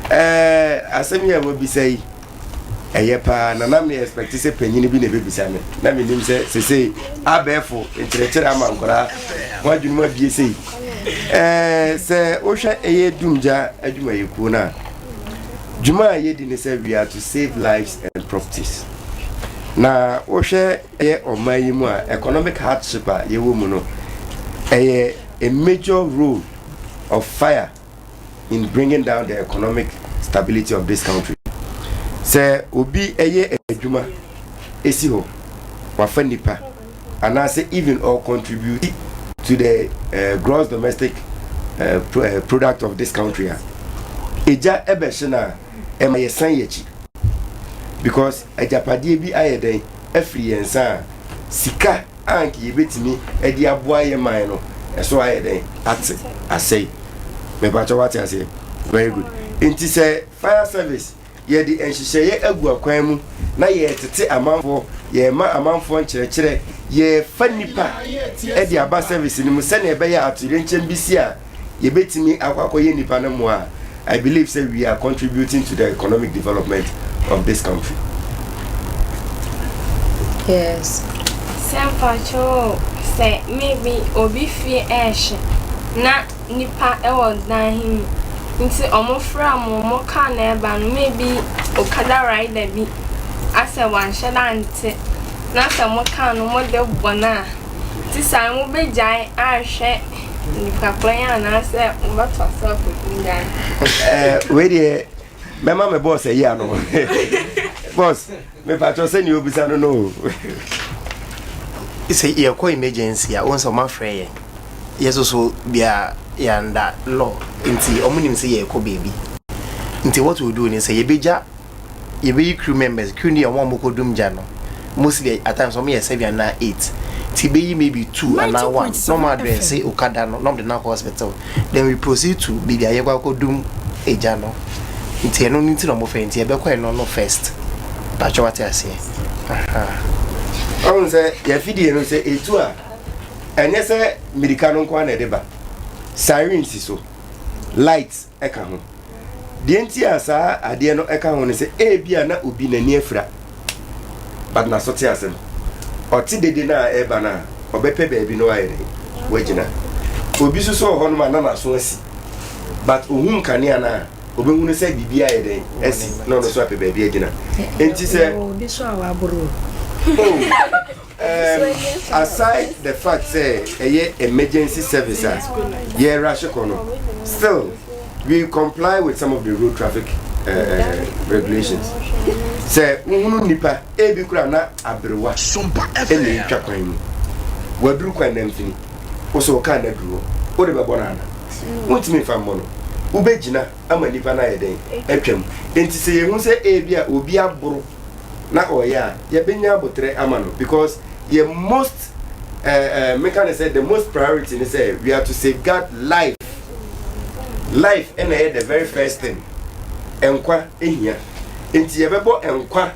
Ɛɛ asɛm yi a wɔbisa yi ɛyɛ paa na na me expect sɛ panyin bi na ebebisa me na menim sɛ sesei abɛɛfo nkyerɛkyerɛ ama nkwadaa ho adwene mu abie sei. Ɛɛ sɛ wohwɛ ɛyɛ dumgya adwumayɛkuo no a dwuma a yɛdi ne sɛ we are to save lives and properties. Na wohwɛ yɛ ɔman yi mu a, economic hardship a yɛwɔ mu no, ɛyɛ a major role of fire in bringing down the economic stability of this country. Sɛ obi ɛyɛ adwuma esi hɔ, wafa nipa, anaasɛ even or contribute to the uh, gross domestic uh, pro, uh, product of this country a, egya ɛbɛhye no a, ɛma yɛsan yɛn akyi because agyapadeɛ bi ayɛ dɛn afiri yɛn nsa a sika a anka yɛbɛtumi de aboa yɛ man no ɛso ayɛ dɛn ate asɛe. Mepakyɛ wate aseɛ? Very good. Nti sɛ fire service yɛde nhyehyɛeɛ agu akwan mu na yɛretete amanfoɔ, yɛrema amanfoɔ nkyerɛkyerɛ, yɛrefa nnipa de aba service no mu sɛnea ɛbɛyɛ a atoyerɛnkyɛm bi si a yɛbɛtumi akɔ akɔyɛ nnipa no mmoa a, I believe sɛ we are contributing to the economic development of this country. Yes. Sɛ mpakyɛw o, sɛ maybe obi fie ɛɛhye na. nipa wɔ dan he mu nti ɔmo frɛɛ mo ɔmo car na ɛɛba no maybe okada rider bi asɛ wanhyɛ da ante na sɛ mo car no mo de bɔ no a nti saa no mobɛgyae ahwɛ nipa korɔ he anaasɛ mobɛtoa so akɔdi dan? Ɛɛ wei deɛ mɛma me boss ayi ano boss mepakyɛw sɛnea obisa no no o. Sɛ yɛkɔ emergency a, wohu sɛ wɔafrɛ yɛn. Yɛ nso so bia yɛ under law nti wɔn nim sɛ yɛrekɔ baabi. Nti what we do ne sɛ yɛbɛgya yɛbɛyi crew members, crew no yɛ wɔn a wɔkɔ dum gya no. Mostly at times wɔn yɛ 7 anaa 8. Nti yɛbɛyi maybe 2 anaa 1 na wɔn address okada no na wɔde no akɔ hospital. Then we proceed to baabi a yɛkɔ akɔ dum egya no. Nti ɛno no nti na wɔfrɛ nti yɛbɛkɔ ɛno no first. Pakyɛ wate aseɛ? Ahaa. Ɔhu sɛ yɛafidie no sɛ ɛtu a ɛnyɛ sɛ mirika no nko ara na ɛde ba. Siren si so, light ka ho. Deɛ nti a saa adeɛ no ka ho ne sɛ ebia na obi n'ani afira but n'aso te asɛm. Ɔte dede no a ɛreba no a, ɔbɛpɛ baabi na wayɛ dɛn? Wagyina. Obi nso so wɔ hɔnom a na n'aso asi but ohun nkanea no a, obɛhunu sɛ biribi ayɛ dɛn? Asi na ɔno nso apɛ baabi agyina. Nti sɛ. Obi nso a waboro o. Oh. Um, aside the fact sɛ ɛyɛ emergency service a yɛ rush kɔ no, still we comply with some of the road traffic regulations. Sɛ wohunu nipa ebi kura na aberewa ɛna etwa kwan mu, waduru kwan na mfini, wosɛ ɔkaa na duru hɔ, wode bɛbɔ no ana? Wontumi nfa mmɔ no, wobɛgyina ama nipa no ayɛ dɛn atwam. Nti sɛ yɛhu sɛ ebi a obi aboro na ɔyɛ a yɛbɛnya aboterɛ ama no because yɛ most eh, eh, meka ne sɛ the most priority ne sɛ we are to safeguard life. Life ɛna ɛyɛ the very first thing. Nkwa ehia nti yɛbɛbɔ nkwa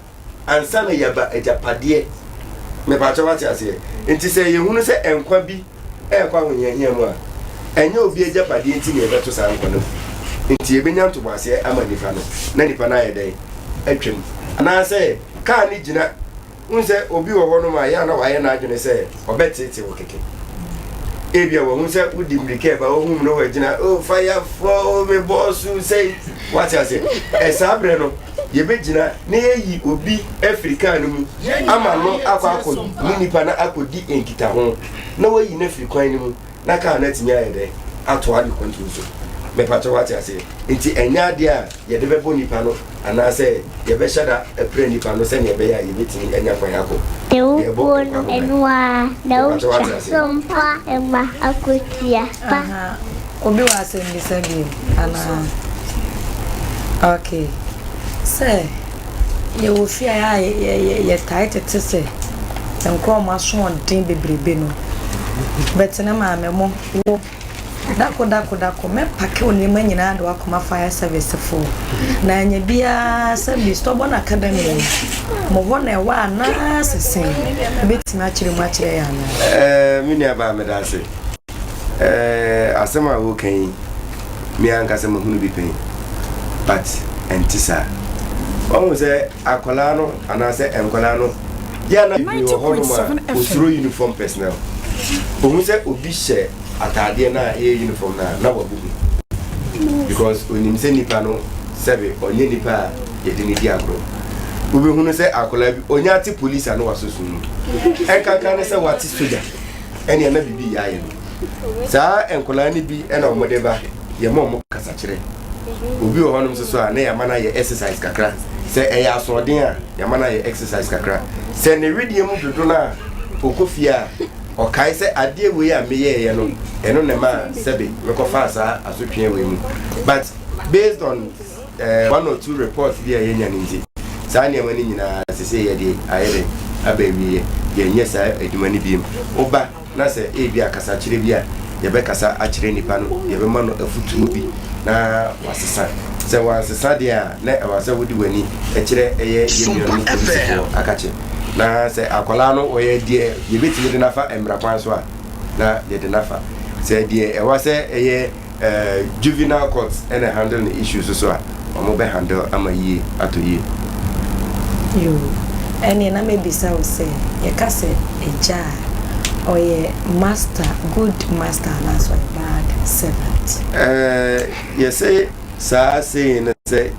ansa na yɛaba agyapadeɛ. Mepaakyɛ wate aseɛ? Nti sɛ yɛhunu sɛ nkwa bi ɛrekɔ ahohiahia mu a, ɛnyɛ obi agyapadeɛ nti na yɛbɛto saa nkwa no agu. Nti yɛbɛnya ntoboaseɛ ama nipa no na nipa no ayɛ dɛn? Atwam. Anaasɛ kaa no gyina, wohu sɛ obi wɔ hɔnom a ɛyɛ a na wayɛ n'adwene sɛ ɔbɛteetee wo kɛkɛ. Ebia wahu sɛ wodi mmirika ɛba, ohum no wagyina, oh fayafoɔ, oh me bɔɔso sɛi, wate aseɛ. Ɛsaa berɛ no, yɛbɛgyina na yɛayi obi afiri kaa no mu ama no akɔ akɔ ne nipa no akɔdi nkitaho na wayi no afiri kwan no mu na kaa no atumi ayɛ dɛn atoa ne kwantuo so. Mepakyɛ wate aseɛ? Nti ɛnyɛ adeɛ a yɛde bɛbɔ nipa no anaasɛ yɛbɛhyɛ da apira nipa no sɛnea ɛbɛyɛ a yɛbɛtumi anya kwan akɔ. Sɛ Yɛbɔ wokuo nkwa no ho ban. ɛno ara na Mepakyɛ wate wotwa aseɛ? so mfa mma akosua pa. Aha, obi wɔ asɛmbisa bio anaa? Okay, sɛ yɛwɔ fie a yɛtae tete sɛ nkorɔ ɔmo asoɔden bebrebe no bɛtena maame mo wo dako dako dako mɛpake wo nneɛma nyinaa de wakɔma fire service foɔ na anya biara sɛ bi stubborn academy yi mo hɔ na ɛwɔ anaa sɛ sɛn wobɛtumi akyerɛ mu akyerɛ yɛ anaa? Ɛɛ me nua baa meda ase. Ɛɛ asɛm a woka yi me ankasa mahunu bi pɛn but ɛnte saa. Wahu sɛ akwadaa no anaasɛ nkwadaa no yɛ na bebree wɔ hɔnom a osuro uniform personnel. Ohu sɛ obi hyɛ ataadeɛ no a ɛyɛ uniform no a na wabu ho because onim sɛ nipa no sɛbe ɔnyɛ nipa a yɛde no di agorɔ. Wobɛhunu sɛ akwadaa bi onya ate police a na wasɔ sum mu. Ɛnkanka ne sɛ wate soja ɛnea na biribi yɛ ayɛ no. Saa nkwadaa no bi na wɔde ba yɛma wɔn kasakyerɛ. Obi wɔ hɔnom nso so a na yɛama no ayɛ exercise kakra. Sɛ ɛyɛ asoɔden a yɛama no ayɛ exercise kakra. Sɛ ne wedeɛ mu dodo no a ɔkɔ fie a ɔkae sɛ adeɛ wei a meyɛeɛ no ɛno na ɛmaa sɛbe mekɔfaa saa asotweɛ wei mu. But based on eh, one or two reports bi a yɛnya no nti saa nneɛma no nyinaa sese yɛde ayɛ dɛ aba awieɛ. Yɛnyɛ saa adwuma no biem. Woba na sɛ ebi a kasakyerɛ bi a yɛbɛkasa akyerɛ nipa no, yɛbɛma no afotuo bi na wasesa. Sɛ wansesa deɛ a na ɛwɔ sɛ wode w'ani kyerɛ ɛyɛ yɛn nuanom polisifoɔ akakye. Na sɛ akwadaa no ɔyɛ deɛ yɛbɛtumi de no afa mmara kwan so a na yɛde no afa. Sɛ deɛ ɛwɔ sɛ ɛyɛ eh, juvenile court ɛna handle ne issues so a wɔn bɛ handle ama yie atɔ yie. Yoo, ɛneɛ na mɛbisa wo sɛ, yɛka sɛ agya a, ɔyɛ master, good master anaasɛ ɔyɛ bad servant? Ɛɛ yɛsɛ saa saying no sɛ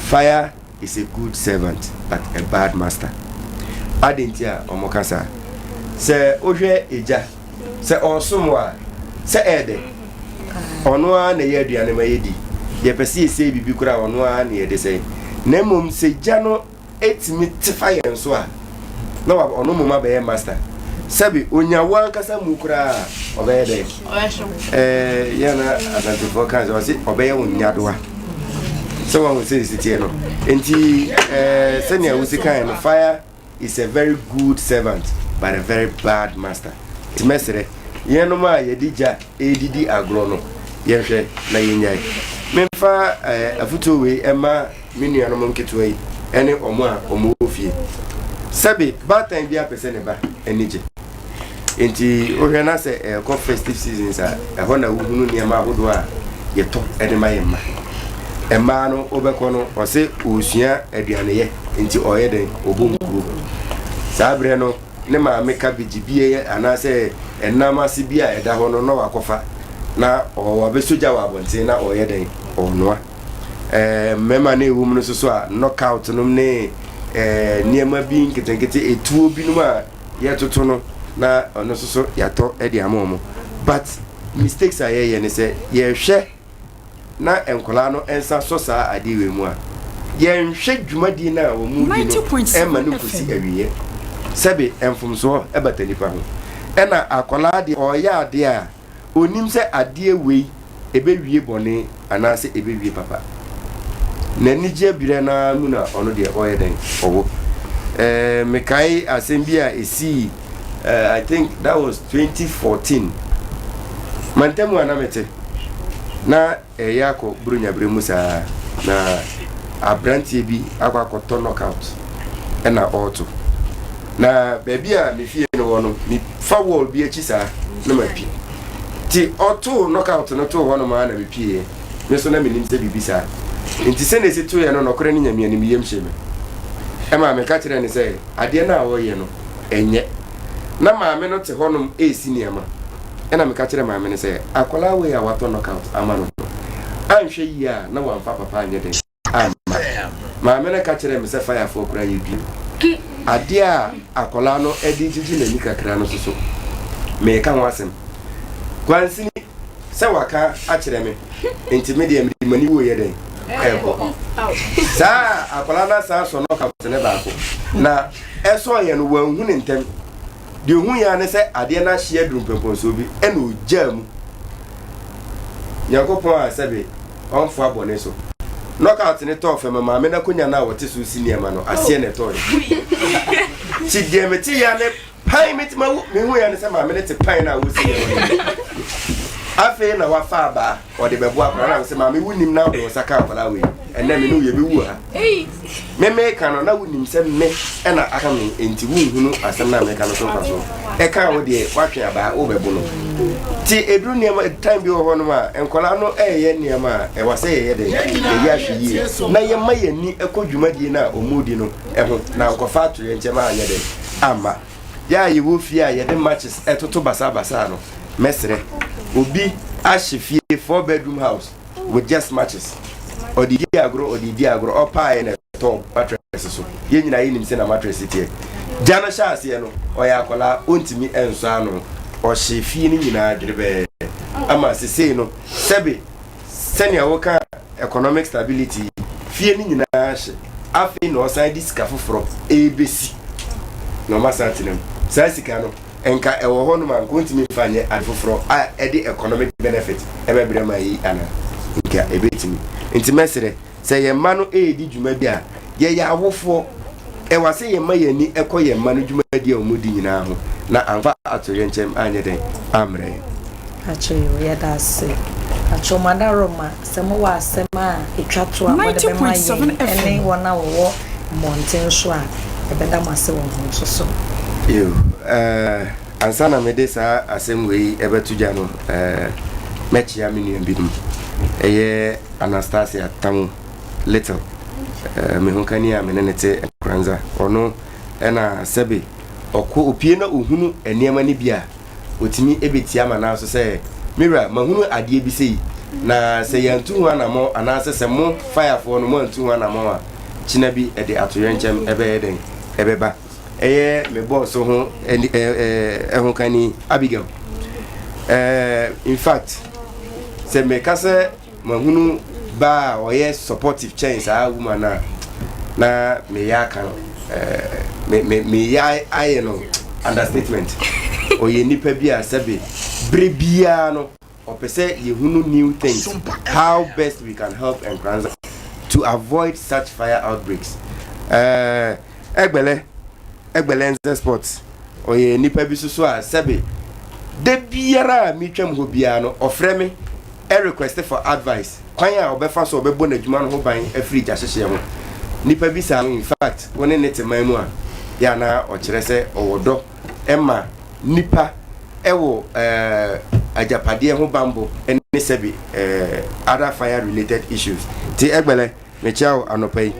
fire is a good servant but a bad master. Adɛn nti a wɔka saa? Sɛ wohwɛ egya, sɛ ɔresom wo a, sɛ ɛyɛ dɛ. Ɔno ara na ɛyɛ aduane ma yɛdi. Yɛpɛ sɛ yɛsɛe biribi koraa a, ɔno ara na yɛde sɛe. Na mmom sɛ gya no tumi te fa yɛn so a, na ɔno mmom abɛyɛ master. Sɛbe onya wo ankasa mu koraa a, ɔbɛyɛ dɛn? Ɛɛ yɛn na Asantefoɔ ka sɛ ɔse ɔbɛyɛ wo nyadoa. Sɛ wɔn sɛ esi teɛ no. Nti ɛɛ sɛnea wosi kan no, fire is a very good servant but a very bad master. Nti mɛsrɛ yɛnom a yɛde gya redidi agorɔ no, yɛnhwɛ na yɛnyae. Memfa ɛɛ afutuo wei ɛma me nuanom nketewa yi ne wɔn a wɔwɔ fie. Sɛbe baatan biara pɛ sɛ ne ba ani gye. Enti wohwɛ na sɛ ɛrekɔ festive seasons a, ɛhɔ na wohunu nneɛma ahodoɔ a yɛtɔ de ma yɛn mma. Mmaa no wobɛkɔ no, ɔse ɔresua aduaneyɛ nti ɔyɛ dɛn? Ɔbɔ nkuo. Saa berɛ no, ne maame cabbage bi anaasɛ ɛnam ase bi a ɛda hɔ no na wakɔfa na wabɛsɔ gya wɔ abɔnten na ɔyɛ dɛn? Ɔrenoa. Eh, mmarima no ɛwɔ mu no nso so a knockout nom ne eh, nneɛma bi nketenkete etuo binom a yɛtoto no na ɔno nso so yɛatɔ de ama wɔn but mistakes a yɛyɛ ne sɛ yɛhwɛ na nkwadaa no nsa sɔ saa adeɛ wei mu a yɛnhwɛ dwumadie no a wɔn mu di no ɛma no nkosi awieɛ sɛbe mfomsoɔ ɛbata nipa ho ɛna akwadaa deɛ ɔyɛ adeɛ a Ɔnnim sɛ adeɛ wei ɛbɛwie bɔne anaasɛ ɛbɛwie papa. N'anigyeɛ berɛ no ara mu na ɔno deɛ ɔyɛ dɛn? Ɔwɔ. Eh, mekae asɛm bi a ɛsii, eh, I think that was 2014. Mantamu a na mete, na Ɛreyɛ akɔ Buronya berɛ mu saa na aberanteɛ bi akɔ akɔtɔ knockout ɛna ɔreto. Na baabi a me fie no wɔ no, mefa wall bi akyi saa na mapi. Nti ɔtoo knockout no too hɔnom ara na mepieeɛ. Me nso na menim sɛ biribi saa. Nti sɛnea ɛsi toeɛ no, nɔkorɛ ne Nyame anim, me yam hyee me. Ɛmaa meka kyerɛɛ no sɛ adeɛ no a ɔreyɛ no, ɛnyɛ. Na maame no te hɔnom resi nneɛma. Ɛna meka kyerɛɛ maame no sɛ, Akwadaa wei a watɔ knockout ama no no, anhwɛ yie a na wamfa papa anyɛ dɛn amma. Maame no ka kyerɛɛ me sɛ fayafoɔ koraa yɛdua. Adeɛ a akwadaa no de regyegye n'ani kakra no nso so, mereka ho asɛm. Kwansini, sɛ waka akyerɛ me, nti me deɛ mede m'ani wuo yɛ dɛn ɛrekɔ. Saa akwadaa no asan asɔ knockout no baako, na ɛsɔeɛ no wanhu no ntɛm. Deɛ ɔhuiɛ ara ne sɛ adeɛ no ahye aduru mpɔmpɔnsoɔ bi, ɛna ɔgyaa mu. Nyankopɔn a sɛbe ɔmfoa bɔne so. Knockout no tɔɔ fam, maame no akonnwa no a ɔte so si nneɛma no, aseɛ na ɛtɔeɛ. Nti deɛ meteeɛ ara ne pan, mete mawu, mehuiɛ ara ne sɛ maame no te pan no a ɔresi nneɛma no mu. Afei na wafa abaa, ɔde bɛboa akwadaa no, na mesɛ maame wonim na wode wo nsa ka akwadaa wei, ɛnnɛ me ne wo yɛbɛwu wɔ ha. Me meka no na wonim sɛ me na aka me enti wonhunu asɛm no a meka no so mfasoɔ. Ɛka wo deɛ woatwe abaa wobɛbo no. Nti ɛduru nneɛma time bi wɔ hɔnom a nkwadaa no ɛreyɛ nneɛma a ɛwɔ sɛ yɛyɛ dɛn yɛyɛ ahwɛ yie na yɛma yɛn ani kɔ dwumadie no a wɔredi no ho na ankɔfa atoyerɛnkyɛm anyɛ dɛn amma. Yɛ a yɛwɔ fie a yɛde matches ɛtoto basabasa no mɛsrɛ obi ahyɛ fie 4 bedroom house with just matches ɔde di agorɔ ɔde di agorɔ ɔpaaeɛ na ɛtɔɔ mattress so yɛn nyinaa yɛnim sɛ na mattress teɛ gya no hyɛ aseɛ no ɔyɛ akwadaa ɔntumi nsɔ ano ɔhyɛ fie no nyinaa dwerebɛɛ ama sesei no sɛbe sɛnea woka economic stability fie no nyinaa hye afei na ɔsan de sika foforɔ ɛrebɛsi na ɔma san tena mu saa sika no Nka ɛwɔ hɔ nom a nka ontumi mfa nyɛ ade foforɔ a ɛde economic benefit ɛbɛbrɛ man yi anaa? Nka ɛbɛtumi. Nti mɛsrɛ, sɛ yɛn mma no redi dwuma bi a, yɛyɛ awofoɔ, ɛwɔ sɛ yɛma yɛn ani kɔ yɛn mma no dwumadie a wɔdi nyinaa ho na amfa atoyerɛnkyɛm anyɛ dɛn? Ammrɛ yɛn. Pakyɛ yoo yɛda ase. Pakyɛ mo adaworoma sɛ mowɔ asɛm a ɛtwa to a mode bɛma yɛn ɛne wɔn a wɔwɔ mmɔnten so a yɛbɛda mo ase wɔ ho nso so. Yoo eh, ansa na mede saa asɛm wei ɛbɛto dwa no eh, mɛkyea me nua binom. Ɛyɛ Anastasia Tamu Little, eh, me hokani a me ne no te Nkoranza. Ɔno ɛna sɛbe ɔkɔ opie na ohunu nneɛma no bi a, ɔtumi bɛtia m'anan so sɛ, Me wura, mahunu adeɛ bi sei. Na sɛ yɛantu ho anammɔn anaasɛ sɛ mo firefoɔ no moantu ho anammɔn a, kyena bi ɛde atoyerɛnkyɛm ɛbɛyɛ dɛn? Ɛbɛba. Ɛyɛ me bɔɔso ho ɛni ɛ ɛ ɛhokani Abigail. Ɛɛ in fact, sɛ meka sɛ mahunu baa a ɔyɛ supportive kyɛn saa woman no a, na meyɛ aka no ɛɛ me me meyɛ ayɛ no understatement. Ɔyɛ nipa bi a sɛbe bere biara no Ɔpɛ sɛ yɛhunu new things how best we can help Nkoranza to avoid such fire outbreaks. Eh, Egbele, Egbele Nze Sports, ɔyɛ nipa bi soso a sɛbe da biara a metwam hɔ biara no ɔfrɛ me request for advice kwan a ɔbɛfa so ɔbɛbɔ n'adwuma no ho ban afiri gyahyehyeɛ ho. Nipa bi saa no in fact wo ne ne te man mu a yɛ a na ɔkyerɛ sɛ ɔwɔ dɔ ma nnipa wɔ agyapadeɛ ho banbɔ ne sɛbi other fire related issues. Nti Ɛgbɛlɛ, mekyia wo anɔpa yi.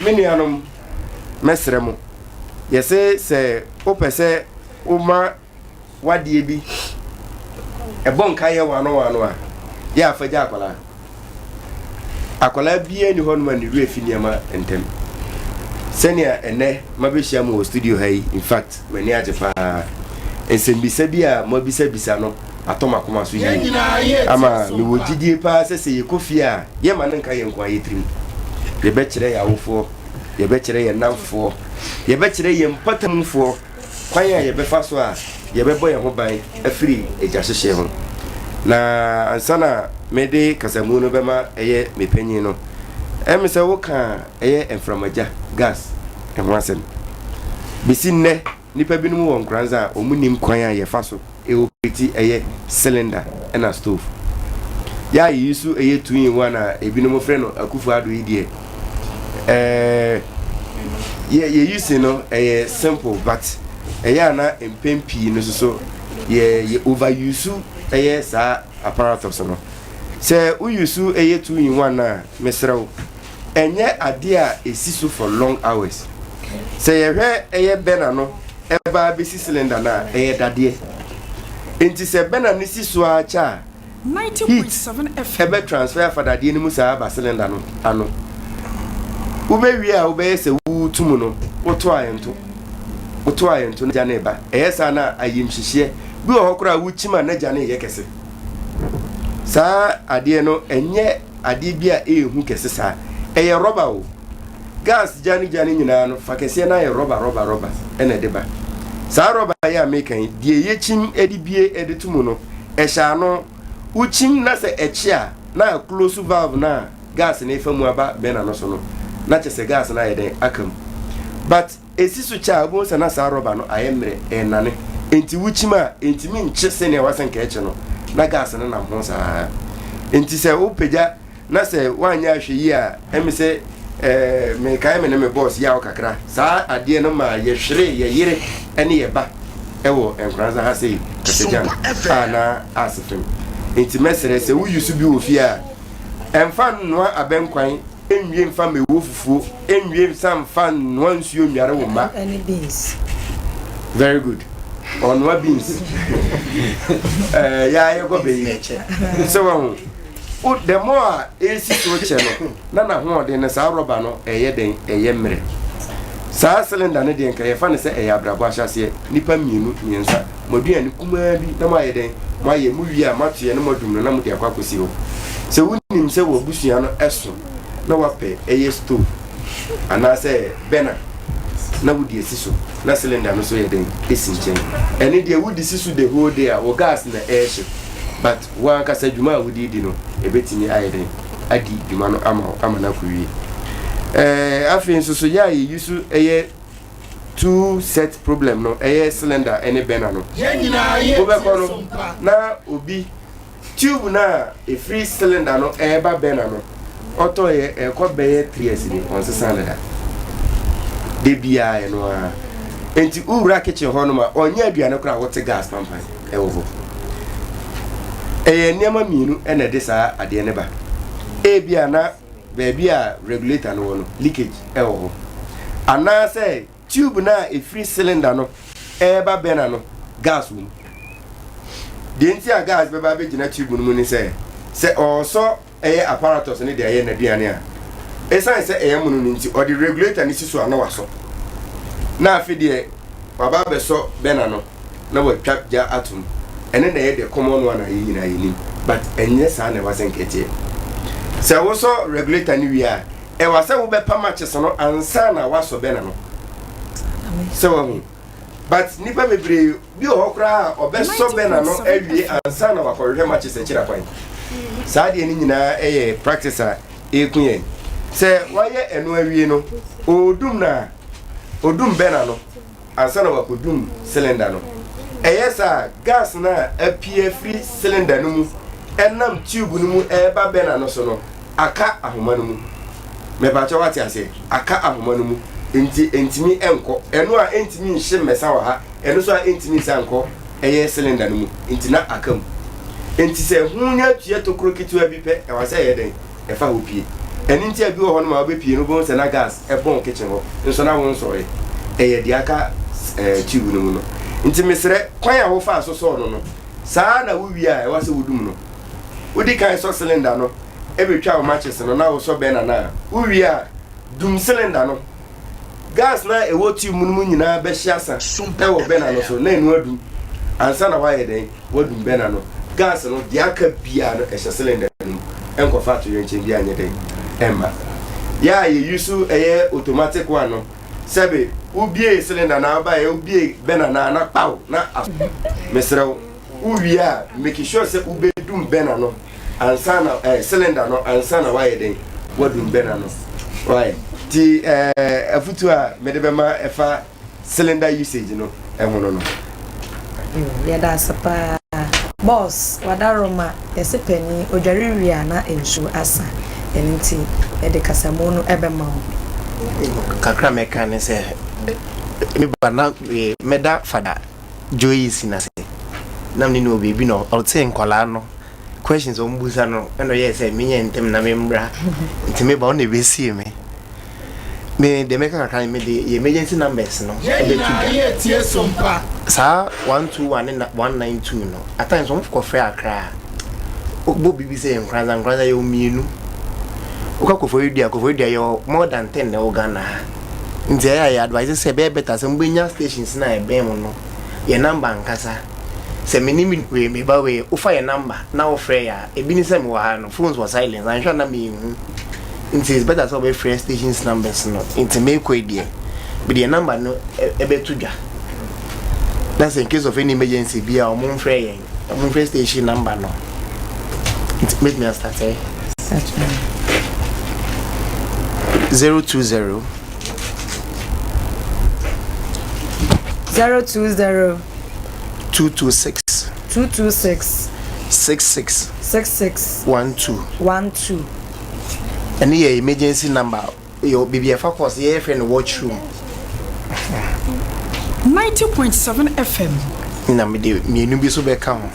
Me nuanom, mɛsrɛ mo, yɛse sɛ wopɛ sɛ woma w'adeɛ bi ɛbɔ nkaeɛ wano wano a, yɛ a fa gya akwadaa. Akwadaa biara nni hɔnom a ne werɛ fi nneɛma ntɛm. Sɛnea ɛnnɛ mabɛhyia mo wɔ studio ha yi, in fact, m'ani agye paa. Nsɛmmisa bi a moabisabisa no atɔ m'akoma so yie ama mewɔ gyidie paa sɛ sɛ yɛkɔ fie a, yɛmma no nka yɛn nko ara yɛn tirim. Yɛbɛkyerɛ yɛn awofoɔ, yɛbɛkyerɛ yɛn nnamfoɔ, yɛbɛkyerɛ yɛn mpɔtamfoɔ kwan a yɛbɛfa so a yɛbɛbɔ yɛn ho ban afiri egyahyehyeɛ ho. Na ansa na mede kasamu no bɛma ɛyɛ me panyin no, ɛyɛ me sɛ wokaa ɛyɛ mframagya, gas, ho asɛm. Besi nnɛ, nnipa binom wɔ Nkoranza a wɔnnim kwan a yɛfa so operate ɛyɛ cylinder ɛna stove. Yɛ a yɛyi so ɛyɛ two in one a ebinom frɛ no Akufo Addo yi deɛ, ɛɛ yɛ yɛ use no ɛyɛ simple but ɛyɛ a na mpɛn pii no soso yɛ yɛ over use ɛyɛ saa apparatus no. Sɛ wo use ɛyɛ two in one a, mesrɛ wo, ɛnyɛ adeɛ a ɛsi so for long hours. Sɛ yɛhwɛ ɛyɛ burner no ɛba abɛsi cylinder no a, ɛyɛ dadeɛ. Nti sɛ burner no si so ara kyɛ a, heat ɛbɛ transfer afa dadeɛ no mu saa aba cylinder no ano. Wobɛwie a wobɛyɛ sɛ woretu mu no, woto a ɛnto. Woto a ɛnto na gya no reba. Ɛyɛ saa na ayamhyehyeɛ bi wɔ hɔ koraa a wokyim a na gya no reyɛ kɛse. Saa adeɛ no ɛnyɛ adeɛ bi a ɛyɛ hu kɛse saa. Ɛyɛ rɔba o. Gas gya no gya no nyinaa no, fa kɛseɛ no ayɛ rɔba rɔba rɔba ɛna ɛde ba. Saa rɔba yi a meka yi, deɛ yɛkyim de bie de to mu no, ɛhyɛ ano. Wokyim na sɛ ɛkye a, na aclose valve no a gas no refa mu aba burner no so no, na kyerɛ sɛ gas no ayɛ dɛn aka mu. But Esi so kyɛ a, wobɛhu sɛ na saa rɔba no ayɛ mmerɛ, ɛrenane. Enti wokyim a, ɛntumi nkye sɛnea ɛwɔ sɛ nka ɛkye no, na gas no nam ho saa ara. Enti sɛ wopagya na sɛ woanyɛ ahwɛyie a, ɛme sɛ eh, mekae me ne me boss yaw kakra. Saa adeɛ no maa yɛhweree yɛ yere ne yɛ ba wɔ Nkoranza ha sei, Kasagyan, a na ase fem. Enti mɛsrɛ sɛ wo use bi wɔ fie a, ɛmfa nnoa abɛnkwan Nwie mfa mmɛwɔ fufuo. Nwie nsa mfa nnoa nsuo nnware wo mma. Ɛne beans. Very good. Ɔnoa beans. Ɛɛ yaa yɛ gɔbɛ yi. Sɛ wɔn ho. The more a esi so kyɛ no, na n'ahoɔden no saa rɔba no ɛyɛ dɛn ɛyɛ mmerɛ. Saa cylinder no deɛ nka yɛfa no sɛ ɛyɛ abrabɔ ahyɛaseɛ. Nipa mmienu mmiɛnsa. Mo aduane kumaa bi na moayɛ dɛn? Moayɛ, mowie a moatoɛ na moadum no na mode akɔ akɔsi hɔ. Sɛ wonim sɛ w'abusua no so na woapɛ ɛyɛ stove anaasɛ burner na wode asi so na cylinder no so yɛ dɛn? Ɛsi nkyɛn. Ɛno deɛ wode si so the whole day a wo gas na ɛrehye but wo ankasa dwuma a wode redi no ɛbɛtumi ayɛ dɛn? Adi dwuma no ama wo ama no akɔwie. Ɛɛ afei nso so yɛ a yɛyi so ɛyɛ two set problem no ɛyɛ cylinder ɛne burner no wobɛkɔ no na obi tube no a ɛfiri cylinder no ɛreba burner no ɔtɔeɛ ɛrekɔ bɛyɛ 3 years ni ɔnsesa no da da biara ɛno ara nti wowura kitchen hɔ nom a ɔnyɛ aduane koraa wote gas pampan ɛwɔ hɔ ɛyɛ nneɛma mmienu ɛna ɛde saa adeɛ no ba ebia na baabi a regulator no wɔ no, leakage wɔ hɔ. Anaasɛ tube no a ɛfiri cylinder no ɛreba burner no, gas wɔ mu. Deɛ nti a gas bɛba abɛgyina tube no mu ne sɛ, sɛ ɔresɔ ɛyɛ apparatus no de ayɛ n'aduane a, ɛsiane sɛ ɛyɛ mono no nti, ɔde regulator no si so a na wasɔ. Na afe deɛ waba abɛsɔ burner no na watwa gya atom. Ɛno na ɛyɛ the common one a yɛn nyinaa yɛnim. But ɛnyɛ saa na ɛwɔ sɛ nka ɛteɛ. Sɛ wosɔ regulator no wie a, ɛwɔ sɛ wobɛpa matches no ansa na wasɔ burner no. Sɛ wahu. But nnipa bebree bi wɔ hɔ koraa a ɔbɛsɔ bɛna no awie ansa na wakɔhwehwɛ matches akyira kwan. Saa adeɛ no nyinaa yɛ practice a ɛreku yɛn. Sɛ wayɛ ɛno awie no, ɔredum no a, ɔdum bɛna no ansa na wakɔdum cylinder no. Ɛyɛ saa a, gas no a apue afiri cylinder no mu ɛnam tube no mu ɛreba bɛna no so no, aka ahoma no mu. Mepakyɛ wate aseɛ? Aka ahoma no mu. Nti ɛntumi nkɔ. Ɛno a ɛntumi nhye mmɛsa wɔ ha, ɛno nso a ɛntumi nsa nkɔ ɛyɛ cylinder no mu. Nti na aka mu. Nti sɛ ho nya tua tokuro ketewa bi pɛ, ɛwɔ sɛ ɛyɛ dɛn? Ɛfa hɔ pue. Ɛno nti a bi wɔ hɔ nom a wobɛpue no wobɛhu sɛ na gas ɛbɔn kitchen hɔ, nso na wonsɔe. Ɛyɛ deɛ aka ɛɛ tube no mu no. Nti mesrɛ, kwan a wofaa so sɔɔ no no, saa ara na wowie a ɛwɔ sɛ wodum no. Wodi kan sɔ cylinder no betwa wo matches no na wosɔ burner no a, wowie a, dum cylinder no. Gas no a ɛwɔ tube no mu nyinaa bɛhye asa wɔ burner no so na ɛno adum ansa na woayɛ dɛn? Woadum burner no. Gas no, deɛ aka biara no, ɛhyɛ cylinder no mu. Ɛnkɔfa atoyerɛnkyɛm biara nyɛ dɛn? Ɛmma. Yɛ a yɛ use ɛyɛ automatic one no, sɛbe wobiee cylinder no a wobaeɛ, wobiee burner no a na kpaw na asɔ. Mesrɛ wo. Wo wie a make sure sɛ wo bɛ dum burner no ansa na eh, cylinder no ansa na wayɛ dɛn wadum burner no why ti eh, afutu a mede bɛma ɛfa cylinder usage no ɛho no no. Yɛda ase paa boss wadaroma yɛse panin odware wie a na nsuo asa ɛno nti yɛde kasamu no ɛbɛma wo. Kakra a mɛka ne sɛ me ba na mɛda fada Joey si n'ase na me ne no wɔ baabi na ɔtee nkwadaa no questions a wɔbusa no ɛna ɔyɛɛ sɛ menyɛ ntɛm na membra nti meba ɔna ɛbɛsie me me deɛ mɛka kakra me de yɛ emergency numbers no ɛbɛto dwa saa 121 ne 192 no at times wɔn kɔfrɛ akra a wobɔ biribi sɛ nkoranza nkoranza yɛ mmienu wokɔ Koforidua Koforidua yɛ more than 10 na ɛwɔ Ghana ha Nti ɛyɛ a yɛ advise sɛ ɛbɛyɛ better sɛ mobɛnya stations no a ɛbɛn mo no yɛ number ankasa. Sɛ me ne me wei me ba wei wofa yɛ number na wofrɛ yɛ a ebi ne sɛ mewɔ ha no phones wɔ silence anhwɛ a na menhu. Nti it's better sɛ wobɛfrɛ stations numbers no. Nti meekɔ yi deɛ mede yɛ number no ɛbɛto dwa na sɛ in case of any emergency bi a wɔn mfrɛ yɛn wɔn mfrɛ station number no. Nti mɛtumi astate. 020 020 226 226 66 66 12 12. Ɛno yɛ emergency number yɛ baabi a ɛfa course yɛfrɛ no watch room. 90.7 FM. Na mede mmienu bi nso bɛka ho.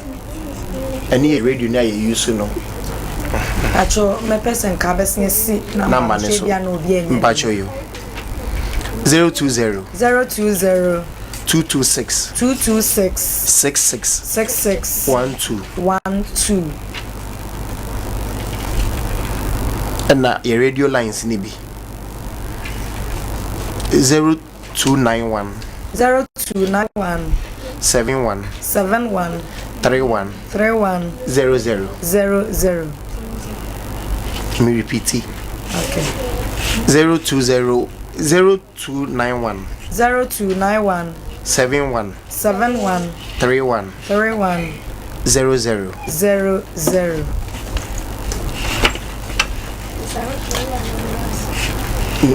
Ɛno yɛ radio no a yɛ use no. Pacho mɛpɛ sɛ nka abɛsen asi number no so. Ebia na obi anya. Mpacho yo. 020. 020. 226. 226. 66. 66. 12. 12. Ɛna yɛ radio lines no bi. 0291. 0291. 71. 71. 31. 31. 00. 00. Me repeat. Okay. 020 0291. 0291. 71. 71. 31. 31. 00. 00.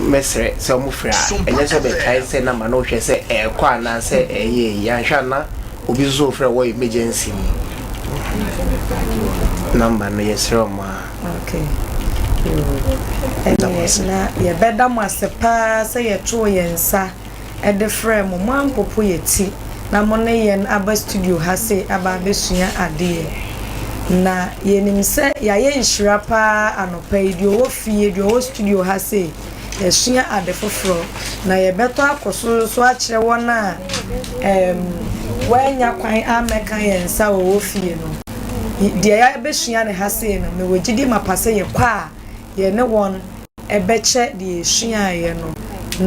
Mɛsrɛ sɛ ɔmo frɛ a ɛnyɛ sɛ ɔbɛkae sɛ namba no wohwɛ sɛ ɛɛkɔ anaasɛ ɛyɛ yi anhwɛ a na obi nso frɛ wɔ emergency mu namba no yɛsrɛ ɔmo a. Okay. Ɛneɛ na yɛbɛda mo ase paa sɛ yɛtoo yɛn nsa de frɛɛ mo. Moampopo yɛn ti na mo ne yɛn aba studio ha sei aba abɛsua adeɛ. Na yɛnim sɛ yɛayɛ nhyira paa anɔpa yi, deɛ ɔwɔ fie, deɛ ɔwɔ studio ha sei, yɛasua ade foforɔ. Na yɛbɛtɔ akɔ so nso akyerɛ wɔn a ɛɛm. Wɔannya kwan ammɛka yɛn nsa wɔ wɔ fie no, deɛ yɛabɛsua no ha sei no, mewɔ gyidi mapa sɛ yɛkɔ a, yɛne wɔn bɛkyɛ deɛ yɛsuaeɛ no,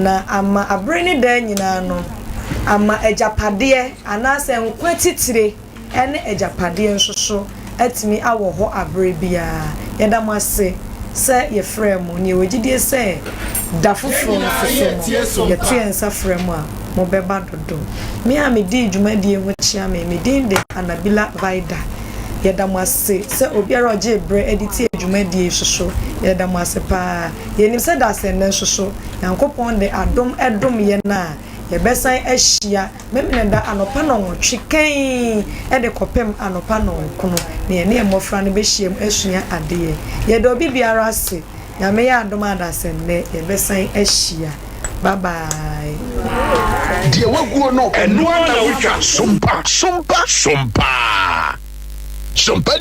na ama abere ne daa nyinaa no, ama agyapadeɛ anaasɛ nkwa titire ne agyapadeɛ nso so atumi awɔ hɔ aberɛ biara. Yɛda mo ase sɛ yɛfrɛɛ mo, na yɛwɔ gyidie sɛ da foforɔ nso so no, yɛto yɛn nsa frɛ mo a, mobɛba dodo. Me a medii dwumadie ho kyea me, me din de Anabila Vida. Yɛda mo ase sɛ obiara a ɔgyee berɛ de tiee dwumadie yi nso so, yɛda mo ase pa ara. Yɛnim sɛ dasɛnnɛ nso so, Nyankopɔn de adom dom yɛn a, yɛbɛsan ahyia Memeneda anɔpa nnɔnwɔtwe kann de kɔpem anɔpa nnɔnkron na yɛne yɛn mmɔfra no bɛhyiam asua adeɛ. Yɛda obi biara ase. Nyame yɛ adom a dasɛnnɛ yɛbɛsan ahyia. Bye bye. Deɛ waguo no, ɛno ara na wotwa. Sompa, sompa, sompa. Sompa.